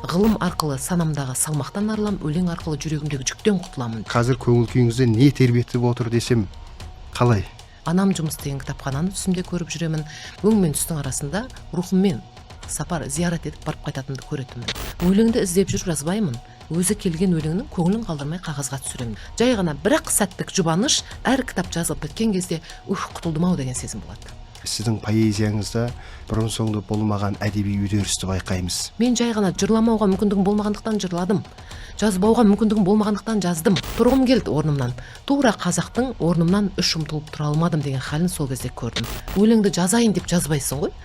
Ғылым арқылы санамдағы салмақтан арылам, өлең арқылы жүрегімдегі жүктен құтыламын. Қазір көңіл күйіңізде не тербетіп отыр десем қалай? Анам жұмыс істеген кітапхананы түсімде көріп жүремін. Өң мен түстің арасында рухыммен сапар зиярат етіп барып қайтатынымды көретінмін. Өлеңді іздеп жүріп жазбаймын. Өзі келген өлеңнің көңілін қалдырмай қағазға түсіремін. Жай ғана бірақ сәттік жұбаныш, әр кітап жазылып біткен кезде ух, құтылдым ау деген сезім болады. Сіздің поэзияңызда бұрын соңды болмаған әдеби үдерісті байқаймыз. Мен жай ғана жырламауға мүмкіндігім болмағандықтан жырладым. Жазбауға мүмкіндігім болмағандықтан жаздым. Тұрғым келді орнымнан. Тура қазақтың орнымнан үш ұмтылып тұра алмадым деген халін сол кезде көрдім. Өлеңді жазайын деп жазбайсың ғой.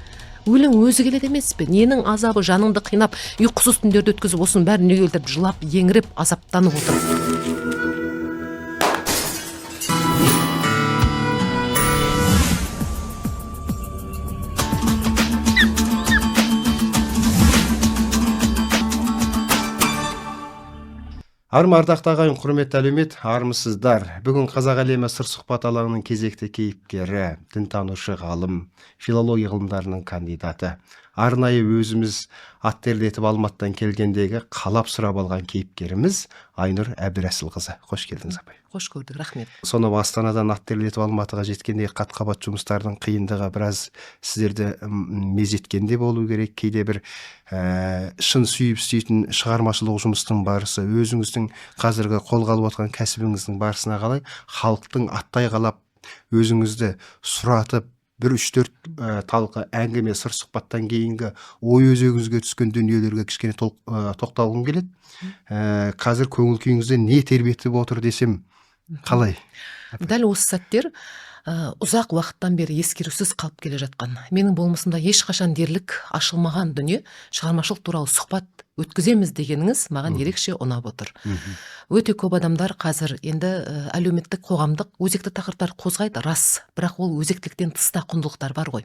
Өлең өзі келеді емес пе? Ненің азабы жаныңды қинап, ұйқысыз түндерді өткізіп, осының бәрін үйге келтіріп, жылап, еңіреп, азаптанып отыр. Армы ардақты ағайын, құрметті әлеумет, армысыздар. Бүгін Қазақ әлемі сыр сұхбат алаңының кезекті кейіпкері, дінтанушы ғалым, филология ғылымдарының кандидаты. Арнайы өзіміз ат терлетіп Алматыдан келгендегі қалап сұрап алған кейіпкеріміз Айнұр Әбдірәсілқызы. Қош келдіңіз, апай. Қош көрдік, рахмет. Сонау Астанадан ат терлетіп Алматыға жеткенде қат-қабат жұмыстардың қиындығы біраз сіздерді мезеткенде болу керек. Кейде бір шын сүйіп істейтін шығармашылық жұмыстың барысы, өзіңіздің қазіргі қолға алып отқан кәсібіңіздің барысына қалай халықтың аттай қалап өзіңізді сұратып бір үш-төрт талқы әңгіме сыр сұхбаттан кейінгі ой өзегіңізге түскен дүниелерге кішкене тоқталғым келеді. Қазір көңіл күйіңізде не тербетіп отыр десем қалай? Дәл осы сәттер ұзақ уақыттан бері ескерусіз қалып келе жатқан. Менің болмысымда ешқашан дерлік ашылмаған дүние, шығармашылық туралы сұхбат өткіземіз дегеніңіз маған ерекше ұнап отыр. Өте көп адамдар қазір енді әлеуметтік, қоғамдық өзекті тақырыптар қозғайды, рас, бірақ ол өзектіліктен тыста құндылықтар бар ғой.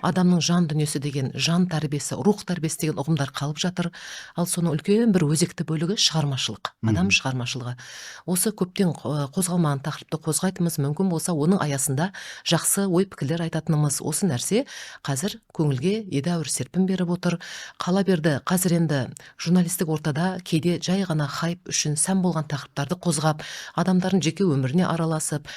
Адамның жан дүниесі деген, жан тәрбиесі, рух тәрбиесі деген ұғымдар қалып жатыр. Ал соның үлкен бір өзекті бөлігі шығармашылық, адам шығармашылығы. Осы көптен қозғалмаған тақырыпты қозғайтынымыз, мүмкін болса оның аясында жақсы ой пікірлер айтатынымыз, осы нәрсе қазір көңілге едәуір серпін беріп отыр. Қала берді қазір енді журналистік ортада кейде жай ғана хайп үшін сән болған тақырыптарды қозғап, адамдардың жеке өміріне араласып,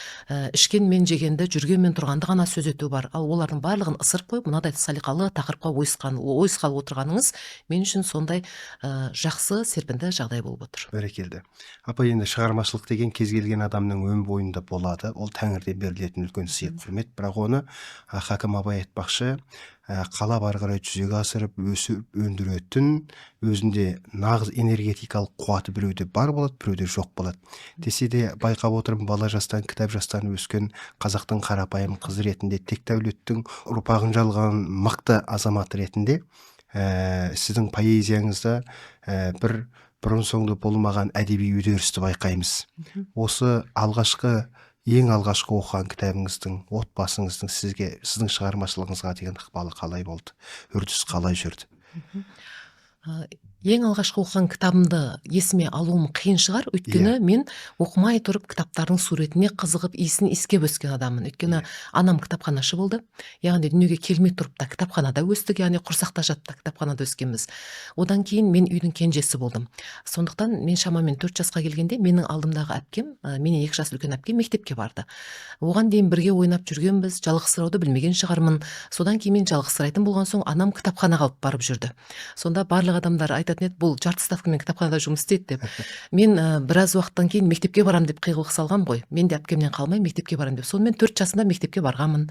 ішкен мен жегенді, жүрген мен тұрғанды ғана сөз ету бар. Ал олардың барлығын ысырып қойып, мынадай салиқалы тақырыпқа ойысқалы отырғаныңыз мен үшін сондай жақсы серпінді жағдай болып отыр. Бәрекелді. Апай, енді шығармашылық деген кез келген адамның өн бойында болады. Ол тәңірден берілетін үлкен сый құрмет. Бірақ оны Хакім Абай айтпақшы, қалап ары қарай жүзеге асырып, өсіп өндіретін өзінде нағыз энергетикалық қуаты біреуде бар болады, біреуде жоқ болады. Десе де байқап отырмын, бала жастан, кітап жастан өскен қазақтың қарапайым қызы ретінде, тек дәулеттің ұрпағын жалған мықты азамат ретінде, сіздің поэзияңызда бір бұрын соңды болмаған әдеби үдерісті байқаймыз. Осы ең алғашқы оқыған кітабыңыздың, отбасыңыздың сізге, сіздің шығармашылығыңызға деген ықпалы қалай болды? Үрдіс қалай жүрді? Ең алғашқы оқыған кітабымды есіме алуым қиын шығар, өйткені мен оқымай тұрып кітаптардың суретіне қызығып, иісін иіскеп өскен адаммын. Өйткені анам кітапханашы болды, яғни дүниеге келмей тұрып та кітапханада өстік, яғни құрсақта жатып та кітапханада өскенбіз. Одан кейін мен үйдің кенжесі болдым. Сондықтан мен шамамен 4 жасқа келгенде менің алдымдағы әпкем, менен 2 жас үлкен әпкем мектепке барды. Оған дейін бірге ойнап жүргенбіз, жалғызсырауды білмеген шығармын. Содан кейін мен жалғызсырайтын болған соң анам кітапханаға алып барып жүрді. Сонда барлық адамдар айтатын еді, бұл жарты ставкамен кітапханада жұмыс істейді деп. Мен біраз уақыттан кейін мектепке барам деп қиғылық салғам ғой. Мен де әпкемнен қалмай мектепке барам деп. Сонымен 4 жасымда мектепке барғанмын.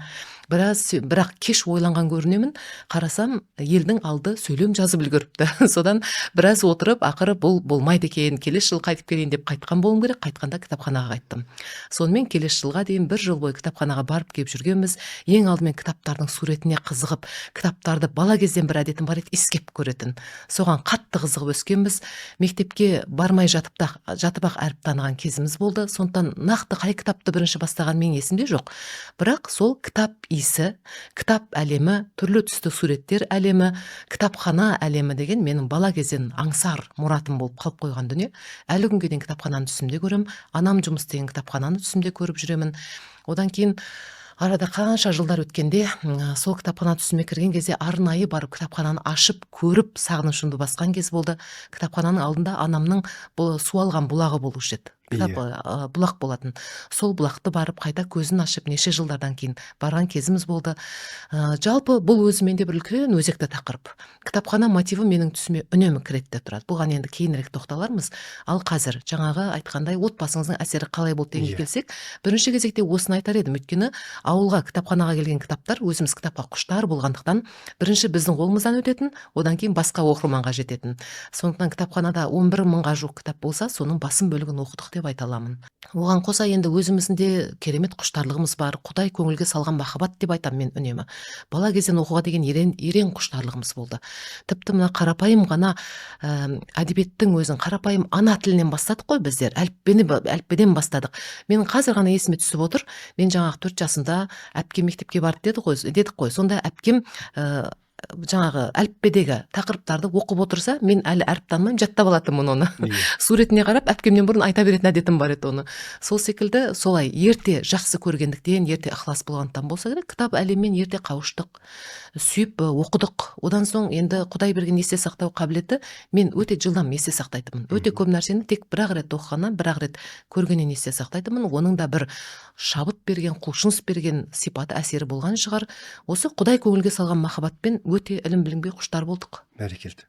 Бірақ кеш ойланған көрінемін. Қарасам, елдің алды сөйлем жазып үлгеріпті. Содан біраз отырып, ақыры бұл болмайды екен, келесі жыл қайтып келейін деп қайтқан болуым керек. Қайтқанда кітапханаға қайттым. Сонымен келесі жылға дейін бір жыл бойы кітапханаға барып келіп жүргенбіз. Ең алдымен кітаптардың суретіне қызығып, кітаптарды бала кезден бір әдетім бар еді, иіскеп көретін. Соған қатты қызығып өскенбіз. Мектепке бармай жатып-ақ әріп таныған кезіміз болды. Сондықтан нақты қай кітапты бірінші бастаған менің есімде жоқ. Бірақ сол кітап иісі, кітап әлемі, түрлі түсті суреттер әлемі, кітапхана әлемі деген менің бала кезден аңсар мұратым болып қалып қойған дүние. Әлі күнге дейін кітапхананы түсімде көремін. Анам жұмыс істеген кітапхананы түсімде көріп жүремін. Одан кейін Арада қанша жылдар өткенде сол кітапхана түсіме кірген кезде арнайы барып кітапхананы ашып көріп, сағынышымды басқан кез болды. Кітапхананың алдында анамның бұл су алған бұлағы болушы еді. Кітап бұлақ болатын. Сол бұлақты барып қайта көзін ашып, неше жылдардан кейін барған кезіміз болды. Жалпы бұл өзімен де бір үлкен өзекті тақырып. Кітапхана мотиві менің түсіме үнемі кіреді де тұрады. Бұған енді кейінірек тоқталармыз. Ал қазір жаңағы айтқандай, отбасыңыздың әсері қалай болды дегенге келсек, бірінші кезекте осыны айтар едім. Өйткені ауылға кітапханаға келген кітаптар, өзіміз кітапқа құштар болғандықтан, бірінші біздің қолымыздан өтетін, одан кейін басқа оқырманға жететін. Сондықтан кітапханада 11 мыңға жуық кітап болса, соның басым бөлігін оқыдық деп айта аламын. Оған қоса енді өзіміздің де керемет құштарлығымыз бар. Құдай көңілге салған махаббат деп айтамын мен үнемі. Бала кезден оқуға деген ерен құштарлығымыз болды. Тіпті мына қарапайым ғана әдебиеттің өзін қарапайым ана тілінен бастадық қой біздер, әліппеден бастадық. Менің қазір ғана есіме түсіп отыр. Мен жаңағы 4 жасымда әпкем мектепке барды дедік қой. Сонда әпкем жаңағы әліппедегі тақырыптарды оқып отырса, мен әлі әріп танымаймын, жаттап алатынмын оны. Суретіне қарап әпкемнен бұрын айта беретін әдетім бар еді оны. Сол секілді солай ерте жақсы көргендіктен, ерте ықылас болғандықтан болса керек, кітап әлемімен ерте қауыштық, сүйіп оқыдық. Одан соң енді Құдай берген есте сақтау қабілеті, мен өте жылдам есте сақтайтынмын. Өте көп нәрсені тек бір-ақ рет оқығаннан, бір-ақ рет көргеннен есте сақтайтынмын. Оның да бір шабыт берген, құлшыныс берген сипаты, әсері болған шығар. Осы Құдай көңілге салған махаббатпен өте ілім білімге құштар болдық. Бәрекелді.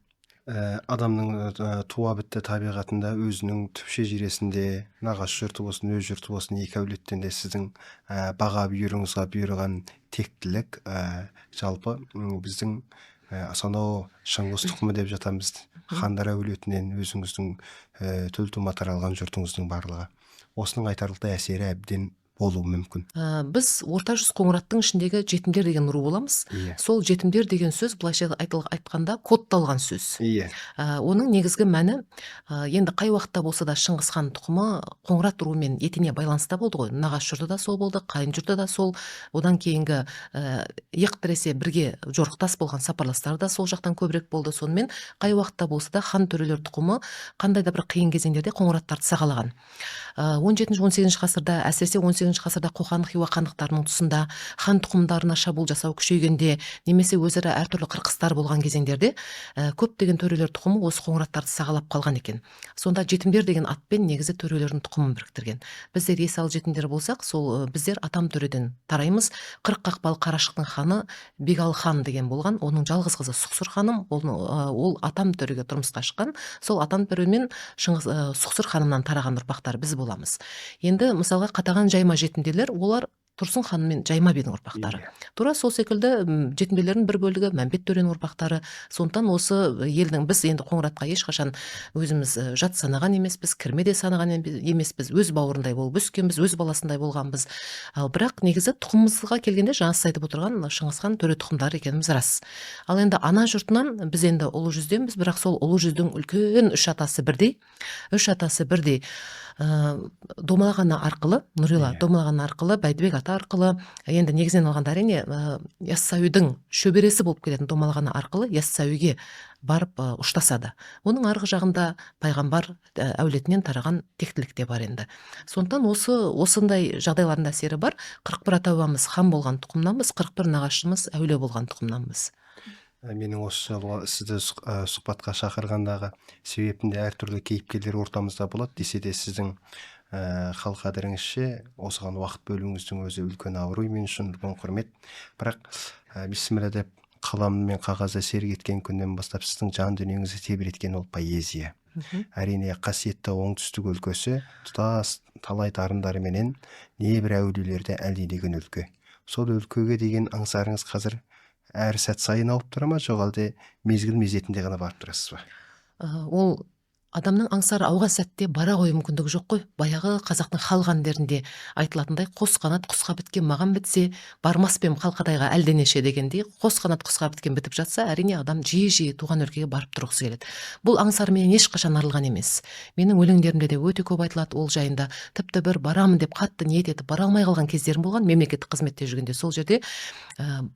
Адамның туа бітті табиғатында, өзінің түп шежіресінде, нағашы жұрты болсын, өз жұрты болсын, екі әулеттен де сіздің баға бұйрығыңызға бұйырған тектілік, жалпы біздің сонау Шыңғыс тұқымы деп жатамыз, хандар әулетінен өзіңіздің төл тума таралған жұртыңыздың барлығы. Осының айтарлықтай әсері әбден болуы мүмкін. Біз Орта жүз Қоңыраттың ішіндегі жетімдер деген ру боламыз. Сол жетімдер деген сөз былайша айтқанда кодталған сөз. Оның негізгі мәні, енді қай уақытта болса да Шыңғыс хан тұқымы Қоңырат руымен етене байланыста болды ғой. Нағашы жұрты да сол болды, қайын жұрты да сол. Одан кейінгі иық тіресе бірге жорықтас болған сапарластар да сол жақтан көбірек болды. Сонымен қай уақытта болса да хан төрелер тұқымы қандай да бір қиын кезеңдерде Қоңыраттарды сағалаған. Он жетінші, он сегізінші ғасырда, әсіресе он сегізінші ғасырда Қоқан, Хиуа хандықтарының тұсында хан тұқымдарына шабуыл жасау күшейгенде немесе өзара әртүрлі қырқыстар болған кезеңдерде, көптеген төрелер тұқымы осы Қоңыраттарды сағалап қалған екен. Сонда жетімдер деген атпен негізі төрелердің тұқымын біріктірген. Біздер есал жетімдер болсақ, сол, біздер атам төреден тараймыз. 40 қақпалы Қарашықтың ханы Бегалы хан деген болған. Оның жалғыз қызы Сұқсыр ханым, ол атам төреге тұрмысқа шыққан. Сол атам төре мен Шыңғыс, Сұқсыр ханымнан тараған ұрпақтар біз боламыз. Енді мысалға Қатаған жайма жетімдерлер, олар Тұрсын хан мен Жайма бидің ұрпақтары. Тура сол секілді, жетімдерлердің бір бөлігі Мәмбет төренің ұрпақтары. Сондықтан осы елдің, біз енді Қоңыратқа ешқашан өзіміз жат санаған емеспіз, кірме де санаған емеспіз, өз бауырындай болып өскенбіз, өз баласындай болғанбыз. Ал бірақ негізі тұқымымызға келгенде жаңа сіз айтып отырған Шыңғыс хан төре тұқымдары екеніміз рас. Ал енді ана жұртынан біз енді Ұлы жүзденбіз, бірақ сол Ұлы жүздің үлкен үш атасы бірдей, үш атасы бірдей. Домалақ ана арқылы, Нұрила, Домалақ ана арқылы, Бәйдібек ата арқылы, енді негізінен алғанда әрине, Яссауидің шөбересі болып келетін Домалақ ана арқылы Яссауиге барып, ұштасады. Оның арғы жағында пайғамбар әулетінен тараған тектілік те бар енді. Сондықтан осындай жағдайлардың әсері бар. 41 ата бабамыз хан болған тұқымнанбыз, 41 нағашымыз әулие болған тұқымнанбыз. Менің осы жолы сізді сұхбатқа шақырғандағы себебім де әртүрлі кейіпкерлер ортамызда болады десе де, сіздің хал қадіріңізше осыған уақыт бөлуіңіздің өзі үлкен абырой, мен үшін үлкен құрмет. Бірақ бисмилля деп қалам мен қағазды серік еткен күннен бастап сіздің жан дүниеңізді тебіреткен ол поэзия. Әрине, қасиетті оңтүстік өлкесі тұтас талай дарындарыменен небір әулиелерді әлдилеген өлке. Сол өлкеге деген аңсарыңыз қазір әр сәт сайын ауып тұра ма, жоқ әлде мезгіл мезетінде ғана барып тұрасыз ба? Ол адамның аңсары ауған сәтте бара қою мүмкіндігі жоқ қой. Баяғы қазақтың халық әндерінде айтылатындай, қос қанат құсқа біткен маған бітсе, бармас па ем қалқадайға әлденеше дегендей, қос қанат құсқа біткен бітіп жатса, әрине адам жиі-жиі туған өлкеге барып тұрғысы келеді. Бұл аңсарменен ешқашан арылған емес. Менің өлеңдерімде де өте көп айтылады ол жайында. Тіпті бір барамын деп қатты ниет етіп бара алмай қалған кездерім болған мемлекеттік қызметте жүргенде. Сол жерде,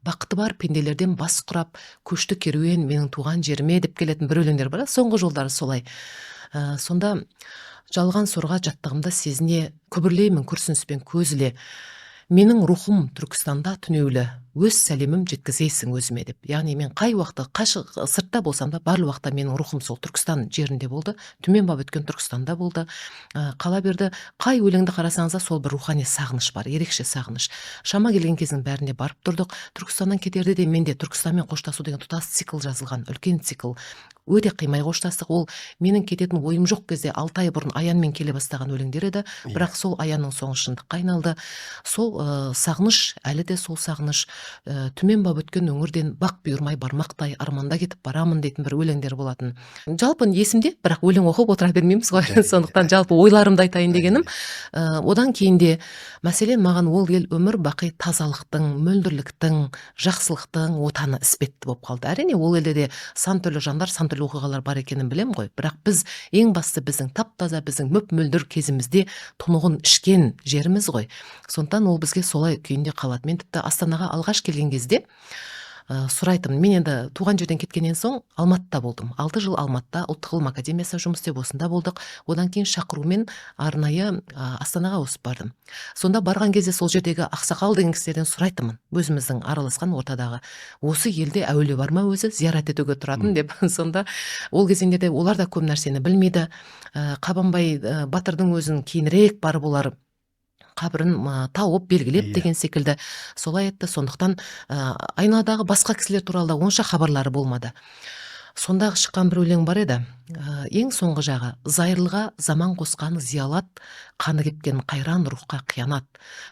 бақыты бар пенделерден бас құрап, көшті керуен менің туған жеріме деп келетін бір өлеңдер бар, соңғы жолдары солай. Сонда жалған сорға жаттығымда сезіне күбірлеймін күрсініспен көз іле. Менің рухым Түркістанда түнеулі, өз сәлемім жеткізесің өзіме деп. Яғни мен қай уақытта қашық сыртта болсам да, барлық уақытта менің рухым сол Түркістан жерінде болды, Түмен бабы өткен Түркістанда болды. Қала берді, қай өлеңді қарасаңыз да, сол бір рухани сағыныш бар, ерекше сағыныш. Шама келген кездің бәрінде барып тұрдық. Түркістаннан кетерде де менде Түркістанмен қоштасу деген тұтас цикл жазылған, үлкен цикл. Өте қимай қоштастық. Ол менің кететін ойым жоқ кезде 6 ай бұрын аянмен келе бастаған өлеңдер еді. Бірақ сол аянның соңы шындыққа айналды. Сол сағыныш, әлі де сол сағыныш. Түмен бап өткен өңірден бақ бұйырмай бармақтай арманда кетіп барамын дейтін бір өлеңдер болатын. Жалпы есімде, бірақ өлең оқып отыра бермейміз ғой. Сондықтан жалпы ойларымды айтайын дегенім. Одан кейін де, мәселен, маған ол ел өмір бақи тазалықтың, мөлдірліктің, жақсылықтың отаны іспетті болып қалды. Әрине, ол елде де сан түрлі жандар, сан түрлі оқиғалар бар екенін білемін ғой, бірақ біз ең басты біздің тап-таза, біздің мөп-мөлдір кезімізде тұнығын ішкен жеріміз ғой. Сондықтан ол бізге солай күйінде қалады. Мен тіпті Астанаға алғаш келген кезде сұрайтынмын. Мен енді туған жерден кеткеннен соң Алматыда болдым. 6 жыл Алматыда ұлттық ғылым академиясында жұмыс істеп, осында болдық. Одан кейін шақырумен арнайы Астанаға ауысып бардым. Сонда барған кезде сол жердегі ақсақал деген кісілерден сұрайтынмын, өзіміздің араласқан ортадағы: осы елде әулие бар ма өзі, зиярат етуге тұратын деп. Сонда ол кезеңдерде олар да көп нәрсені білмейді. Қабанбай батырдың өзін кейінірек барып олар қабірін тауып белгілеп деген секілді солай айтты. Сондықтан айналадағы басқа кісілер туралы да онша хабарлары болмады. Сондағы шыққан бір өлең бар еді. Ең соңғы жағы: зайырлыға заман қосқан зиялат, қаны кепкен қайран рухқа қиянат,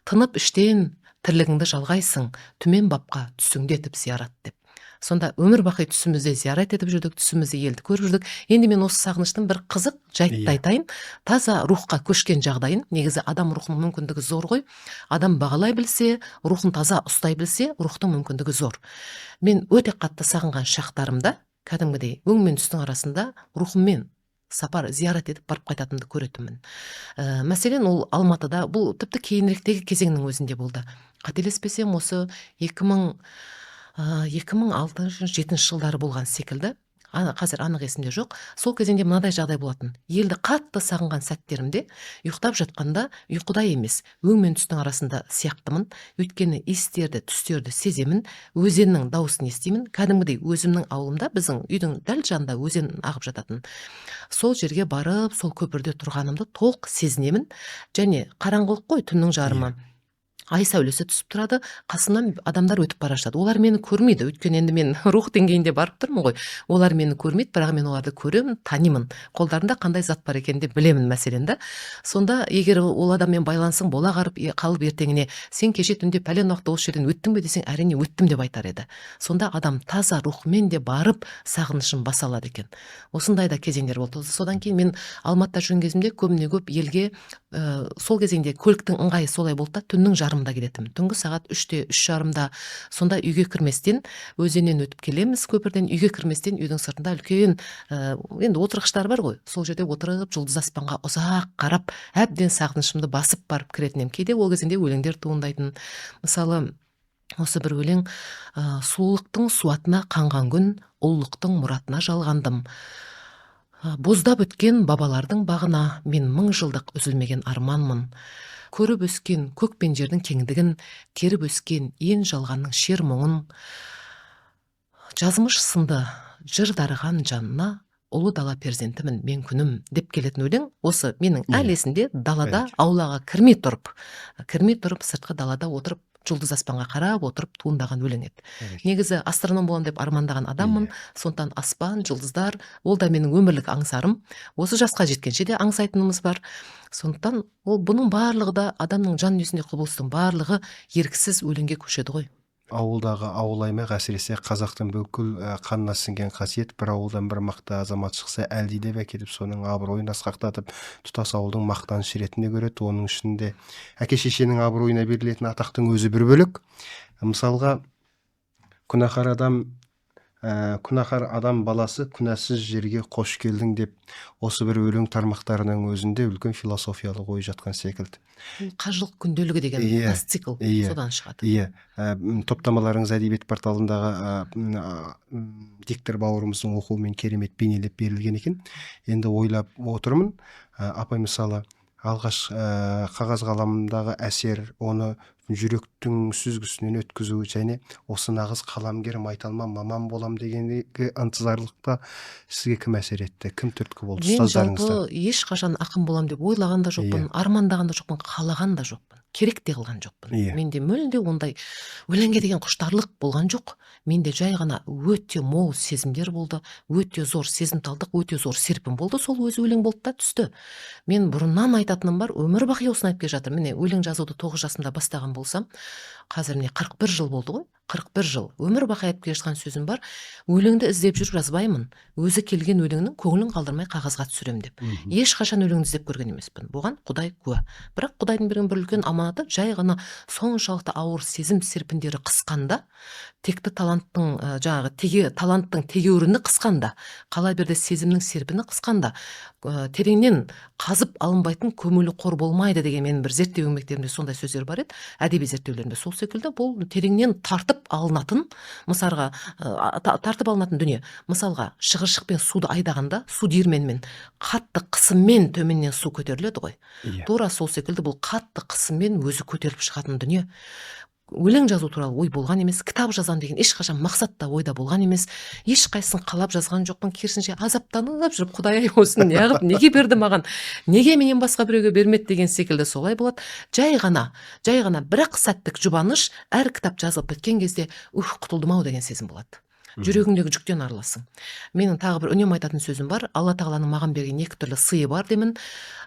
тынып іштен тірлігіңді жалғайсың, Түмен бапқа түсіңдетіп зиярат деп. Сонда өмір бақи түсімізде зиярат етіп жүрдік, түсімізде елді көріп жүрдік. Енді мен осы сағыныштың бір қызық жайтты айтайын, таза рухқа көшкен жағдайын. Негізі адам рухының мүмкіндігі зор ғой. Адам бағалай білсе, рухын таза ұстай білсе, рухтың мүмкіндігі зор. Мен өте қатты сағынған шақтарымда кәдімгідей өң мен түстің арасында рухыммен сапар зиярат етіп барып қайтатынымды көретінмін. Мәселен, ол Алматыда, бұл тіпті кейініректегі кезеңнің өзінде болды. Қателеспесем, осы 2006-жетінші жылдары болған секілді. Қазір анық есімде жоқ. Сол кезеңде мынадай жағдай болатын: елді қатты сағынған сәттерімде ұйықтап жатқанда ұйқыда емес, өң мен түстің арасында сияқтымын. Өйткені иістерді, түстерді сеземін, өзеннің дауысын естимін. Кәдімгідей өзімнің ауылымда, біздің үйдің дәл жанында өзен ағып жататын. Сол жерге барып, сол көпірде тұрғанымды толық сезінемін. Және қараңғылық қой, түннің жарымы. Ай сәулесі түсіп тұрады, қасымнан адамдар өтіп бара жатады. Олар мені көрмейді, өйткені енді мен рух деңгейінде барып тұрмын ғой. Олар мені көрмейді, бірақ мен оларды көремін, танимын. Қолдарында қандай зат бар екенін де білемін, мәселен да. Сонда егер ол адаммен байланысың бола қалып, ертеңіне сен кеше түнде пәлен уақытта осы жерден өттің бе десең, әрине өттім деп айтар еді. Сонда адам таза рухымен де барып сағынышын баса алады екен. Осындай да кезеңдер болды. Содан кейін мен Алматыда жүрген кезімде көбіне көп елге сол кезеңде көліктің ыңғайы солай болды да, түннің жарымында келетінмін. Түнгі сағат 3-те, 3:30-да. Сонда үйге кірместен, өзеннен өтіп келеміз көпірден, үйге кірместен үйдің сыртында үлкен енді отырғыштар бар ғой, сол жерде отырып, жұлдыз аспанға ұзақ қарап, әбден сағынышымды басып барып кіретін едім. Кейде ол кезеңде өлеңдер туындайтын. Мысалы, осы бір өлең: сұлулықтың суатына қанған күн, ұлылықтың мұратына жалғандым. Боздап өткен бабалардың бағына мен мың жылдық үзілмеген арманмын. Көріп өскен көк пен жердің кеңдігін, теріп өскен ен жалғанның шер мұңын, жазмыш сынды жыр дарыған жанына, ұлы дала перзентімін мен күнім деп келетін өлең осы менің әлі есімде. Далада, аулаға кірмей тұрып, сыртқы далада отырып, жұлдыз аспанға қарап отырып туындаған өлең еді. Негізі астроном боламын деп армандаған адаммын. Сондықтан аспан, жұлдыздар ол да менің өмірлік аңсарым. Осы жасқа жеткенше де аңсайтынымыз бар. Сондықтан ол бұның барлығы да адамның жан дүниесінде құбылыстың барлығы еріксіз өлеңге көшеді ғой. Ауылдағы ауыл аймақ, әсіресе қазақтың бүкіл қанына сіңген қасиет: бір ауылдан бір мықты азамат шықса, әлдилеп әкеліп, соның абыройын асқақтатып, тұтас ауылдың мақтанышы ретінде көреді. Оның ішінде әке шешенің абыройына берілетін атақтың өзі бір бөлек. Мысалға, күнәһар адам баласы, күнәсіз жерге қош келдің деп, осы бір өлең тармақтарының өзінде үлкен философиялық ой жатқан секілді. Бұл «Қажылық күнделігі» деген тұтас цикл содан шығады. Иә, топтамаларыңыз әдебиет порталындағы диктор бауырымыздың оқуымен керемет бейнелеп берілген екен. Енді ойлап отырмын, апай, мысалы, алғаш қағаз қаламындағы әсер, оны Жүректің сүзгісінен өткізу және осы нағыз қаламгер, майталман маман болам дегендегі ынтызарлықта сізге кім әсер етті, кім түрткі болды? Мен Ұстаздарыңыздан. жалпы ешқашан ақын болам деп ойлаған да жоқпын, армандаған да жоқпын, қалаған да жоқпын, керек те қылған жоқпын. Менде мүлде ондай өлеңге деген құштарлық болған жоқ. Менде жай ғана өте мол сезімдер болды, өте зор сезімталдық, өте зор серпін болды. Сол өзі өлең болды да түсті. Мен бұрыннан айтатыным бар, өмір бақи осыны айтып келе жатырмын. Міне, өлең жазуды 9 жасымда бастаған болсам, қазір міне 41 жыл болды ғой, 41 жыл өмір бақи айтып келе жатқан сөзім бар: өлеңді іздеп жүріп жазбаймын, өзі келген өлеңнің көңілін қалдырмай қағазға түсіремін деп. Ешқашан өлеңді іздеп көрген емеспін, бұған Құдай куә. Бірақ Құдайдың берген бір үлкен аманаты, жай ғана соншалықты ауыр сезім серпіндері қысқанда, текті таланттың, жаңағы теге таланттың тегеуріні қысқанда, қала берді сезімнің серпіні қысқанда, тереңнен қазып алынбайтын көмулі қор болмайды деген менің бір зерттеу еңбектерімде сондай сөздер бар еді, әдеби зерттеулерімде. Сол секілді бұл тереңнен тартып алынатын, мысалға, тартып алынатын дүние. Мысалға, шығыршықпен суды айдағанда, су диірменмен қатты қысыммен төменнен су көтеріледі ғой. Тура сол секілді бұл қатты қысыммен өзі көтеріліп шығатын дүние. Өлең жазу туралы ой болған емес, кітап жазамын деген ешқашан мақсат та ойда болған емес. Ешқайсысын қалап жазған жоқпын. Керісінше, азаптанып жүріп, құдай ай, осыны неғып, неге берді маған, неге менен басқа біреуге бермеді деген секілді солай болады. Жай ғана бір-ақ сәттік жұбаныш: әр кітап жазылып біткен кезде «Ух, құтылдым ау» деген сезім болады. Жүрегіңдегі жүктен арыласың. Менің тағы бір үнемі айтатын сөзім бар: Алла тағаланың маған берген екі түрлі сыйы бар деймін.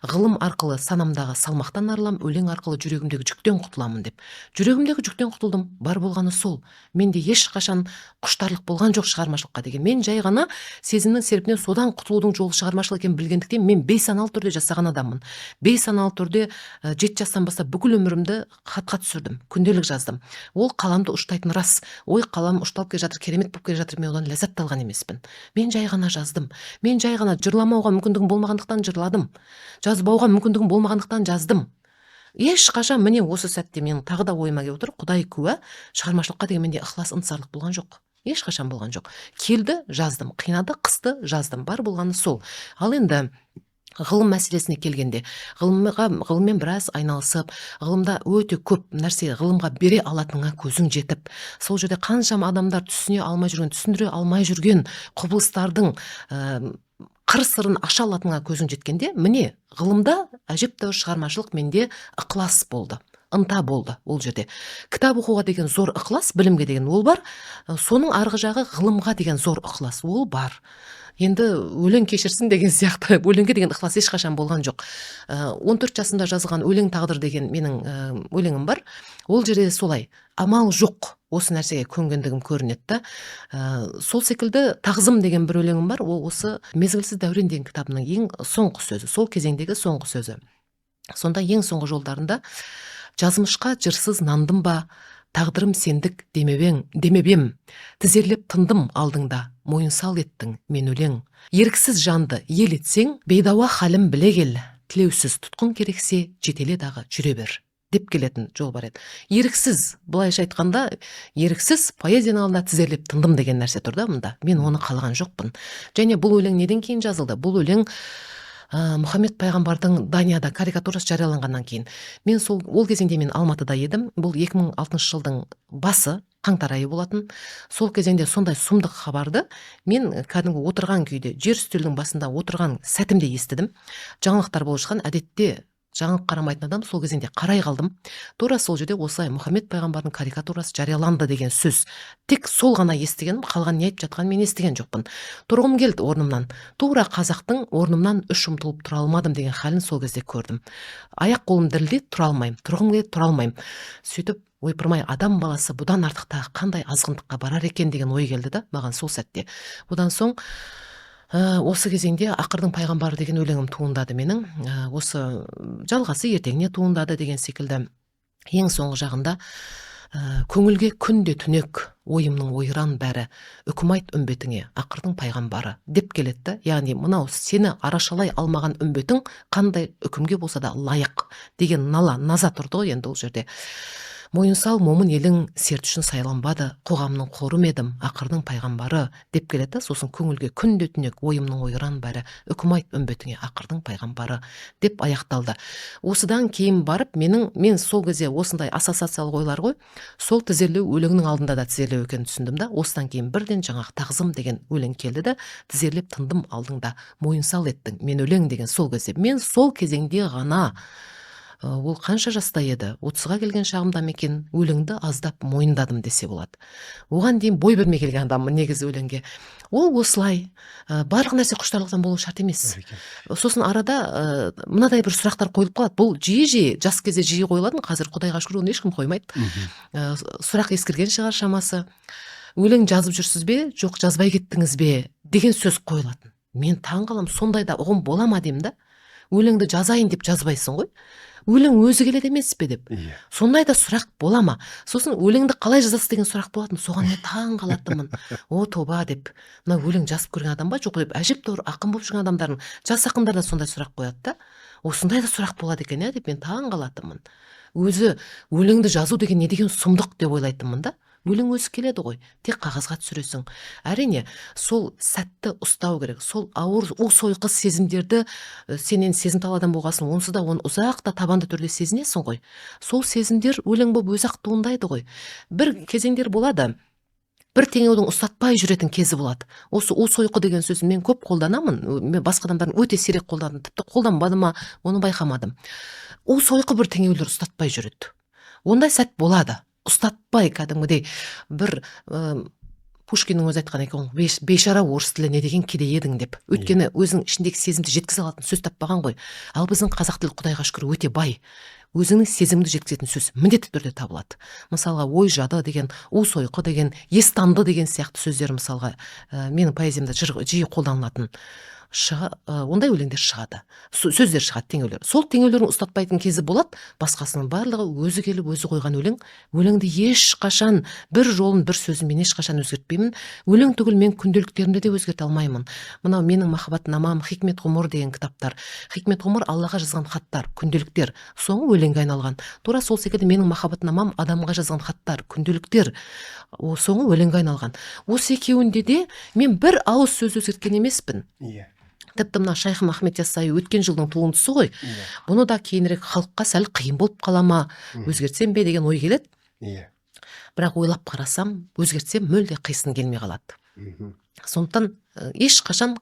Ғылым арқылы санамдағы салмақтан арыламын, өлең арқылы жүрегімдегі жүктен құтыламын деп. Жүрегімдегі жүктен құтылдым, бар болғаны сол. Менде ешқашан құштарлық болған жоқ шығармашылыққа деген. Мен жай ғана сезімнің серпінен содан құтылудың жолы шығармашылық екенін білгендіктен, мен бейсаналы түрде жасаған адаммын. Бейсаналы түрде 7 жастан бастап бүкіл өмірімді хатқа түсірдім, күнделік жаздым. Ол қаламды ұштайтын рас. Ой, қалам ұшталып келе жатыр, керемет болып келе жатыр. Мен одан ләззат та алған емеспін. Мен жай ғана жаздым. Мен жай ғана жырламауға мүмкіндігім болмағандықтан жырладым, жазбауға мүмкіндігім болмағандықтан жаздым. Ешқашан, міне, осы сәтте менің тағы да ойыма келіп отыр, Құдай куә, шығармашылыққа деген менде ықылас, ынтызарлық болған жоқ, ешқашан болған жоқ. Келді — жаздым, қинады, қысты — жаздым, бар болғаны сол. Ал енді ғылым мәселесіне келгенде, ғылымға, ғылыммен біраз айналысып, ғылымда өте көп нәрсе, ғылымға бере алатыныңа көзің жетіп, сол жерде қаншама адамдар түсіне алмай жүрген, түсіндіре алмай жүрген құбылыстардың қыр сырын аша алатыныңа көзің жеткенде, міне, ғылымда әжептәуір шығармашылық менде ықылас болды, ынта болды. Ол жерде кітап оқуға деген зор ықылас, білімге деген ол бар. Соның арғы жағы ғылымға деген зор ықылас, ол бар. Енді өлең кешірсін деген сияқты, өлеңге деген ықылас ешқашан болған жоқ. 14 жасымда жазған «Өлең тағдыр» деген менің өлеңім бар. Ол жерде солай, амал жоқ, осы нәрсеге көнгендігім көрінеді да. Сол секілді «Тағзым» деген бір өлеңім бар. Ол осы «Мезгілсіз дәурен» деген кітабының ең соңғы сөзі, сол кезеңдегі соңғы сөзі. Сонда ең соңғы жолдарында: «Жазмышқа жырсыз нандым ба, тағдырым сендік демебең, демеп ем, тізерлеп тындым алдыңда, мойынсал еттің мен өлең. Еріксіз жанды ел етсең, бейдауа халім біле кел, тілеусіз тұтқын керексе, жетеле дағы жүре бер», — деп келетін жол бар еді. Еріксіз, былайша айтқанда, еріксіз поэзияның алдында тізерлеп тындым деген нәрсе тұр да мұнда. Мен оны қалаған жоқпын. Және бұл өлең неден кейін жазылды? Бұл өлең Мұхаммед пайғамбардың Данияда карикатурасы жарияланғаннан кейін. Мен сол, ол кезеңде мен Алматыда едім. Бұл 2006 жылдың басы, қаңтар айы болатын. Сол кезеңде сондай сұмдық хабарды мен кәдімгі отырған күйде, жер үстелдің басында отырған сәтімде естідім. Жаңалықтар болып жатқан, әдетте жаңалық қарамайтын адам сол кезеңде қарай қалдым. Тура сол жерде осылай Мұхаммед пайғамбардың карикатурасы жарияланды деген сөз, тек сол ғана естігенім. Қалған не айтып жатқанын мен естіген жоқпын. Тұрғым келді орнымнан, тура қазақтың «орнымнан үш ұмтылып тұра алмадым» деген халін сол кезде көрдім. Аяқ қолым дірілдейді, тұра алмаймын, тұрғым келеді, тұра алмаймын. Сөйтіп, ойпырмай, адам баласы бұдан артық тағы қандай азғындыққа барар екен деген ой келді да маған сол сәтте. Одан соң осы кезеңде «Ақырдың пайғамбары» деген өлеңім туындады менің. Осы жалғасы ертеңіне туындады деген секілді. Ең соңғы жағында «Көңілге күнде түнек, ойымның ойран бәрі, үкім айт үмбетіңе, ақырдың пайғамбары», — деп келеді да. Яғни мынау сені арашалай алмаған үмбетің қандай үкімге болса да лайық деген нала, наза тұрды ғой енді ол жерде. Мойынсал момын елің серт үшін сайланбады, қоғамның қоры ма едім, ақырдың пайғамбары деп келеді. Сосын көңілге күнде түнек, ойымның ойран бәрі, үкім айт үмбетіңе, ақырдың пайғамбары деп аяқталды. Осыдан кейін барып мен сол кезде осындай ассоциациялық ойлар ғой, сол тізерлеу өлеңнің алдында да тізерлеу екенін түсіндім да. Осыдан кейін бірден жаңағы тағзым деген өлең келді да, тізерлеп тындым алдыңда, мойынсал еттің мен өлең деген. Сол кезде мен сол кезеңде ғана, ол қанша жаста еді, 30-ға келген шағымда ма екен, өлеңді аздап мойындадым десе болады. Оған дейін бой бермей келген адаммын негізі өлеңге. Ол осылай, барлық нәрсе құштарлықтан болуы шарт емес. Сосын арада мынадай бір сұрақтар қойылып қалады. Бұл жиі-жиі, жас кезде жиі қойылатын, қазір құдайға шүкір оны ешкім қоймайды. Сұрақ ескірген шығар шамасы. Өлең жазып жүрсіз бе, жоқ жазбай кеттіңіз бе деген сөз қойылатын. Мен таң қаламын, сондай да ұғым бола ма деймін да. Өлеңді жазайын деп жазбайсың ғой, өлең өзі келеді емес пе деп. Сондай да сұрақ бола ма? Сосын өлеңді қалай жазасыз деген сұрақ болатын. Соған мен таң қалатынмын. О тоба деп, мына өлең жазып көрген адам ба, жоқ деп, әжептәуір ақын болып жүрген адамдардың, жас ақындар да сондай сұрақ қояды да. Осындай да сұрақ болады екен, иә деп мен таң қалатынмын. Өзі өлеңді жазу деген не деген сұмдық деп ойлайтынмын да. Өлең өзі келеді ғой, тек қағазға түсіресің. Әрине, сол сәтті ұстау керек, сол ауыр у сойқы сезімдерді, сенен сезімтал адам болғасын, онсыз да оны ұзақ та табанды түрде сезінесің ғой. Сол сезімдер өлең болып өзі ақ туындайды ғой. Бір кезеңдер болады, бір теңеудің ұстатпай жүретін кезі болады. Осы у сойқы деген сөзді мен көп қолданамын, мен басқа адамдардың өте сирек қолдандым, тіпті қолданбады ма, оны байқамадым. У сойқы бір теңеулер ұстатпай жүреді. Ондай сәт болады. Ұстатпай кәдімгідей бір, Пушкиннің өзі айтқан екен ғой, бейшара орыс тілі не деген кедей едің деп. Өйткені өзінің ішіндегі сезімді жеткізе алатын сөз таппаған ғой. Ал біздің қазақ тілі құдайға шүкір өте бай. Өзіңнің сезіміңді жеткізетін сөз міндетті түрде табылады. Мысалға, ой жады деген, у сойқы деген, естанды деген сияқты сөздер мысалға, менің поэзиямда жиі қолданылатын. Ондай өлеңдер шығады, сөздер шығады, теңеулер. Сол теңеулердің ұстатпайтын кезі болады, басқасының барлығы өзі келіп өзі қойған өлең. Өлеңді ешқашан бір жолын, бір сөзін мен ешқашан өзгертпеймін. Өлең түгіл, мен күнделіктерімді де өзгерте алмаймын. Мынау менің махаббатнамам, Хикмет ғұмыр деген кітаптар. Хикмет ғұмыр Аллаға жазған хаттар, күнделіктер, соңы өлеңге айналған. Тура сол секілді менің махаббатнамам адамға жазған хаттар, күнделіктер, соңы өлеңге айналған. Осы екеуінде де мен бір ауыз сөз өзгерткен емеспін. Тіпті мына Шайхым Ахмет Яссауи өткен жылдың туындысы ғой. Бұны да кейінірек халыққа сәл қиын болып қала ма, өзгертсем бе деген ой келеді. Бірақ ойлап қарасам, өзгертсем мүлде қисын келмей қалады. Сондықтан ешқашан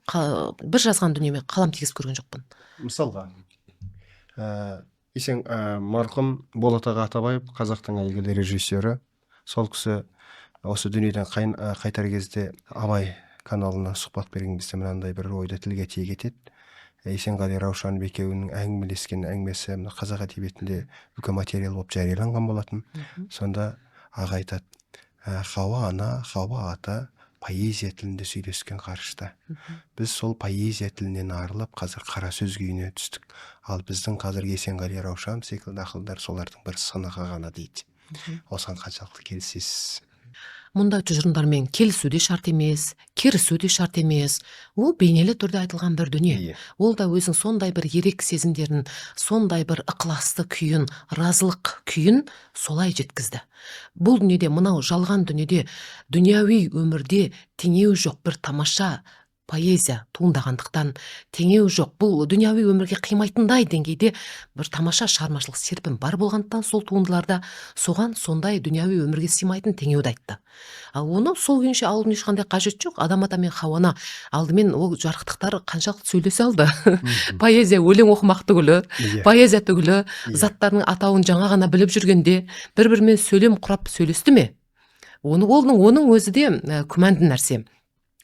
бір жазған дүниеме қалам тигізіп көрген жоқпын. Мысалға, есен, марқұм Болат аға Атабаев, қазақтың әйгілі режиссері, сол кісі осы дүниеден қайтар кезде Абай каналына сұхбат берген кезде мынандай бір ойды тілге тиек етеді. Есенғали Раушанов екеуінің әңгімелескен әңгімесі мына қазақ әдебиетінде үлкен материал болып жарияланған болатын. Сонда аға айтады, Хауа ана, Хауа ата поэзия тілінде сөйлескен ғарышта. Біз сол поэзия тілінен арылып, қазір қара сөз күйіне түстік. Ал біздің қазір Есенғали Раушанов секілді ақындар солардың бір сынығы ғана дейді. Осыған қаншалықты келісесіз? Мұндай тұжырымдармен келісу де шарт емес, керісу де шарт емес. Ол бейнелі түрде айтылған бір дүние. Ол да өзінің сондай бір ерек сезімдерін, сондай бір ықыласты күйін, разылық күйін солай жеткізді. Бұл дүниеде, мынау жалған дүниеде, дүнияуи өмірде теңеу жоқ бір тамаша поэзия туындағандықтан, теңеу жоқ, бұл дүнияуи өмірге қимайтындай деңгейде бір тамаша шығармашылық серпін бар болғандықтан, сол туындыларда соған сондай дүнияуи өмірге сыймайтын теңеуді айтты. Ал оны сол күйінше алудың ешқандай қажеті жоқ. Адам ата мен Хауа ана алдымен ол жарықтықтар қаншалықты сөйлесе алды? Поэзия, өлең оқымақ түгілі, поэзия түгілі, заттардың атауын жаңа ғана біліп жүргенде бір бірімен сөйлем құрап сөйлесті ме? Оны оның өзі де күмәнді нәрсе.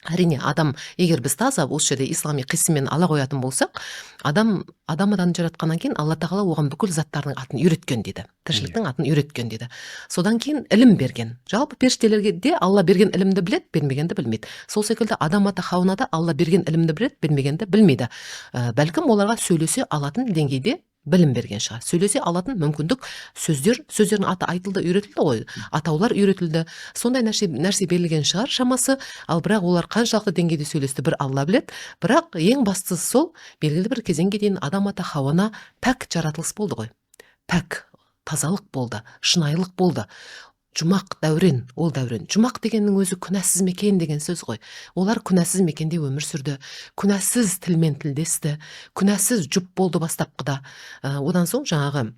Әрине, адам, егер біз таза осы жерде ислами қисынмен ала қоятын болсақ, адам адамды жаратқаннан кейін Алла тағала оған бүкіл заттардың атын үйреткен дейді, тіршіліктің атын үйреткен дейді. Содан кейін ілім берген. Жалпы періштелерге де Алла берген ілімді біледі, бермегенді білмейді. Сол секілді адам ата Хауана да Алла берген ілімді біледі, бермегенді білмейді. Бәлкім оларға сөйлесе алатын деңгейде білім берген шығар, сөйлесе алатын мүмкіндік, сөздер, сөздердің аты айтылды, үйретілді ғой, атаулар үйретілді, сондай нәрсе берілген шығар шамасы. Ал бірақ олар қаншалықты деңгейде сөйлесті, бір Алла біледі. Бірақ ең бастысы, сол белгілі бір кезеңге дейін адам ата Хауа ана пәк жаратылыс болды ғой, пәк. Тазалық болды, шынайылық болды. Жұмақ дәурен, ол дәурен. Жұмақ дегеннің өзі күнәсіз мекен деген сөз ғой. Олар күнәсіз мекенде өмір сүрді, күнәсіз тілмен тілдесті, күнәсіз жұп болды бастапқыда. Одан соң жаңағы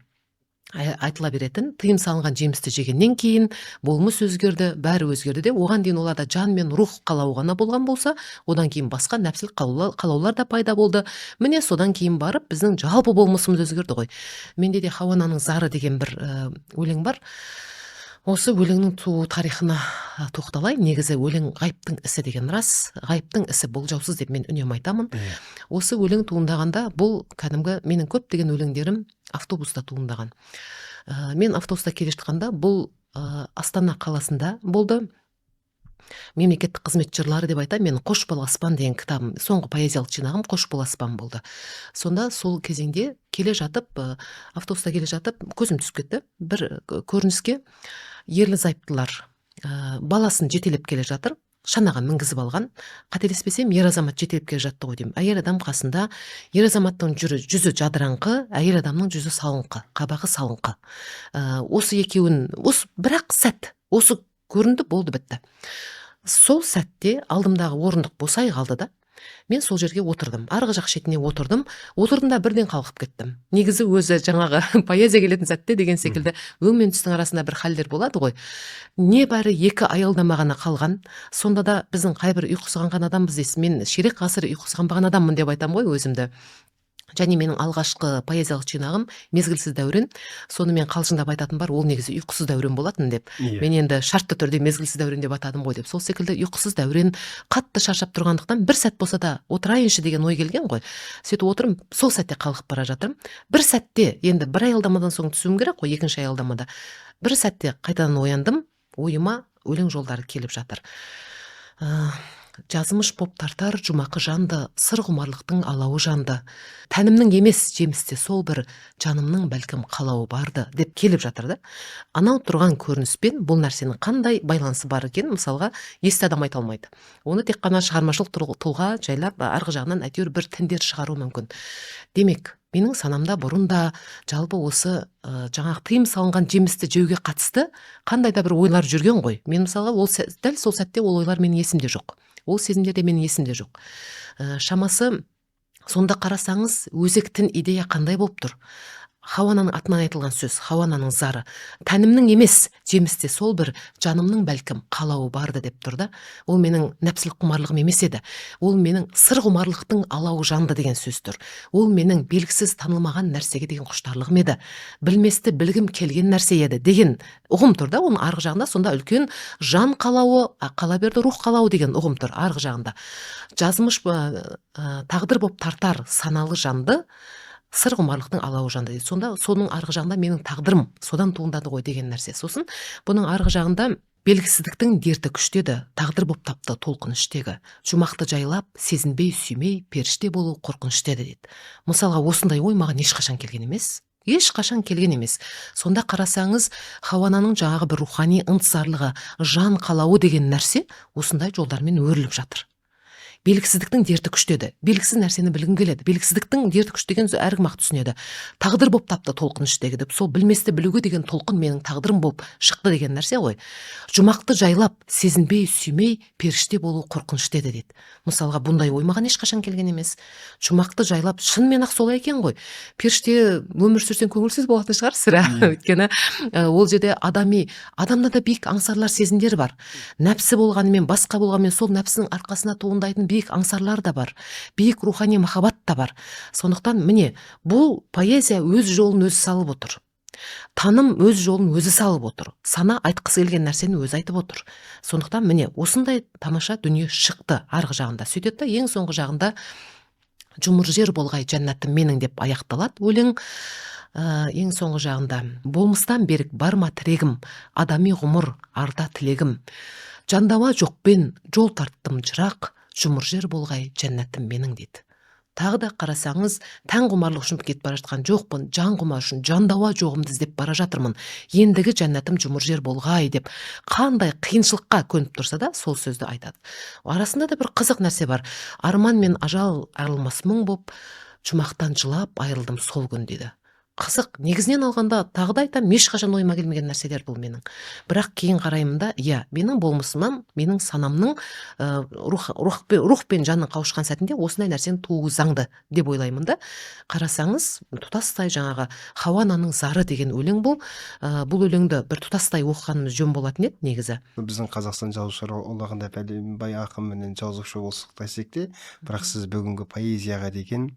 айтыла беретін тыйым салынған жемісті жегеннен кейін болмыс өзгерді, бәрі өзгерді де, оған дейін оларда жан мен рух қалауы ғана болған болса, одан кейін басқа нәпсілік қалаулар да пайда болды. Міне, содан кейін барып біздің жалпы болмысымыз өзгерді ғой. Менде де «Хауананың зары» деген бір өлең бар. Осы өлеңнің туу тарихына тоқталайын. Негізі өлең ғайыптың ісі деген рас, ғайыптың ісі болжаусыз деп мен үнемі айтамын. Осы өлең туындағанда, бұл кәдімгі менің көптеген өлеңдерім автобуста туындаған. Мен автобуста келе жатқанда, бұл Астана қаласында болды. «Мемлекеттік қызмет жырлары» деп айтамын. Менің «Қош бол, аспан» деген кітабым, соңғы поэзиялық жинағым «Қош бол, аспан» болды. Сонда сол кезеңде келе жатып, автобуста келе жатып, көзім түсіп кетті бір көрініске. Ерлі зайыптылар баласын жетелеп келе жатыр, шанаға мінгізіп алған. Қателеспесем, ер азамат жетелеп келе жатты ғой деймін, әйел адам қасында. Ер азаматтың жүзі жадыраңқы, әйел адамның жүзі салыңқы, қабағы салыңқы. Осы екеуін, осы бірақ сәт, осы көрінді, болды, бітті. Сол сәтте алдымдағы орындық босай қалды да, мен сол жерге отырдым, арғы жақ шетіне отырдым. Отырдым да, бірден қалқып кеттім. Негізі өзі жаңағы поэзия келетін сәтте деген секілді өң мен түстің арасында бір халдер болады ғой. Небәрі екі аялдама ғана қалған. Сонда да біздің қайбір ұйқысы қанған адамбыз дейсіз. Мен ширек ғасыр ұйқысы қанбаған адаммын деп айтамын ғой өзімді. Және менің алғашқы поэзиялық жинағым «Мезгілсіз дәурен», соны мен қалжыңдап айтатын бар, ол негізі «Ұйқысыз дәурен» болатын деп. Мен енді шартты түрде «Мезгілсіз дәурен» деп атадым ғой деп. Сол секілді ұйқысыз дәурен, қатты шаршап тұрғандықтан, бір сәт болса да отырайыншы деген ой келген ғой. Сөйтіп отырмын, сол сәтте қалғып бара жатырмын. Бір сәтте, енді бір аялдамадан соң түсуім керек қой екінші аялдамада, бір сәтте қайтадан ояндым. Ойыма өлең жолдары келіп жатыр. Жазмыш боп тартар жұмақы жанды, сыр құмарлықтың алауы жанды. Тәнімнің емес жемісте сол бір, жанымның бәлкім қалауы барды деп келіп жатыр да. Анау тұрған көрініспен бұл нәрсенің қандай байланысы бар екенін, мысалға, есті адам айта алмайды. Оны тек қана шығармашылық тұлға жайлап арғы жағынан әйтеуір бір тіндер шығаруы мүмкін. Демек, менің санамда бұрын да жалпы осы жаңағы тыйым салынған жемісті жеуге қатысты қандай да бір ойлар жүрген ғой. Мен, мысалға, ол дәл сол сәтте ол ойлар менің есімде жоқ, ол сезімдер де менің есімде жоқ. Шамасы сонда қарасаңыз, өзектін идея қандай болып тұр? Хауананың атынан айтылған сөз, Хауананың зары. Тәнімнің емес жемісте сол бір, жанымның бәлкім қалауы барды деп тұр да. Ол менің нәпсілік құмарлығым емес еді, ол менің сыр құмарлықтың алауы жанды деген сөз тұр. Ол менің белгісіз, танылмаған нәрсеге деген құштарлығым еді, білместі білгім келген нәрсе еді деген ұғым тұр да оның арғы жағында. Сонда үлкен жан қалауы, қала берді рух қалауы деген ұғым тұр арғы жағында. Жазмыш, тағдыр болып тартар саналы жанды, сыр құмарлықтың алауы жанды дейді. Сонда соның арғы жағында менің тағдырым содан туындады ғой деген нәрсе. Сосын бұның арғы жағында белгісіздіктің дерті күштеді, тағдыр боп тапты толқын іштегі. Жұмақты жайлап, сезінбей, сүймей, періште болу қорқынышты еді дейді. Мысалға, осындай ой маған ешқашан келген емес, ешқашан келген емес. Сонда қарасаңыз, Хауананың жаңағы бір рухани ынтызарлығы, жан қалауы деген нәрсе осындай жолдармен өріліп жатыр. Белгісіздіктің дерті күштеді, белгісіз нәрсені білгім келеді. Белгісіздіктің дерті күш деген әркім ақ түсінеді. Тағдыр болып тапты толқын іштегі деп, сол білместі білуге деген толқын менің тағдырым болып шықты деген нәрсе ғой. Жұмақты жайлап, сезінбей, сүймей, періште болу қорқынышты еді дейді. Мысалға, бұндай ой маған ешқашан келген емес. Жұмақты жайлап, шынымен ақ солай екен ғой. Періште өмір сүрсең, көңілсіз болатын шығар сірә. Өйткені ол жерде адами, адамда да биік аңсарлар, сезімдер бар. Нәпсі болғанымен, басқа болғанымен, сол нәпсінің арқасында туындайтын биік аңсарлар да бар, биік рухани махаббат та бар. Сондықтан, міне, бұл поэзия өз жолын өзі салып отыр, таным өз жолын өзі салып отыр, сана айтқысы келген нәрсені өзі айтып отыр. Сондықтан, міне, осындай тамаша дүние шықты арғы жағында. Сөйтеді да, ең соңғы жағында «Жұмыр жер болғай жәннатым менің» деп аяқталады өлең. Ең соңғы жағында: болмыстан берік бар ма тірегім, адами ғұмыр арда тілегім, жандауа жоқпен жол тарттым жырақ, жұмыр жер болғай жәннатым менің дейді. Тағы да қарасаңыз, тән құмарлық үшін кетіп бара жатқан жоқпын, жан құмар үшін, жандауа жоғымды іздеп бара жатырмын, ендігі жәннатым жұмыр жер болғай деп, қандай қиыншылыққа көніп тұрса да, сол сөзді айтады. Арасында да бір қызық нәрсе бар: арман мен ажал айырылмас мұң боп, жұмақтан жылап айырылдым сол күн дейді. Қызық. Негізінен алғанда, тағы да айтамын, ешқашан ойыма келмеген нәрселер бұл менің. Бірақ кейін қараймын да, иә, менің болмысымнан, менің санамның рух пен жанның қауышқан сәтінде осындай нәрсенің тууы заңды деп ойлаймын да. Қарасаңыз, тұтастай жаңағы «Хауа ананың зары» деген өлең бұл. Бұл өлеңді бір тұтастай оқығанымыз жөн болатын еді негізі. Біздің Қазақстан Жазушылар одағында пәленбай ақын менен жазушы болсақ десек те, бірақ сіз бүгінгі поэзияға деген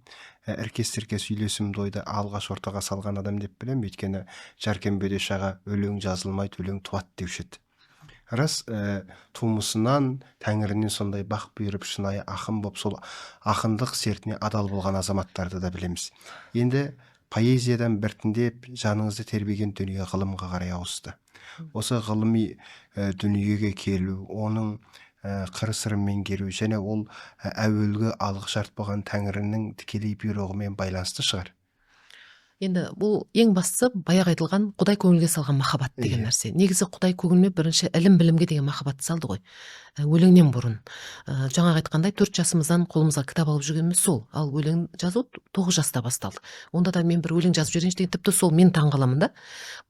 іркес тіркес үйлесімді ойды алғаш ортаға салған адам деп білемін. Өйткені Жәркен Бөдеш аға «Өлең жазылмайды, өлең туады» деуші еді. Рас, тумысынан тәңірінен сондай бақ бұйырып, шынайы ақын болып, сол ақындық сертіне адал болған азаматтарды да білеміз. Енді поэзиядан біртіндеп жаныңызды тербеген дүние ғылымға қарай ауысты. Осы ғылыми дүниеге келу, оның қыр сырын меңгеру және ол әуелгі алғы шарт болған тәңірінің тікелей бұйрығымен байланысты шығар. Енді бұл ең бастысы баяғы айтылған құдай көңілге салған махаббат деген нәрсе. Негізі құдай көңіліме бірінші ілім білімге деген махаббатты салды ғой. Өлеңнен бұрын. Жаңағы айтқандай, 4 жасымыздан қолымызға кітап алып жүргеніміз сол. Ал өлең жазу 9 жаста басталды. Онда да мен бір өлең жазып жіберейінші деген, тіпті сол мен таңғаламын да.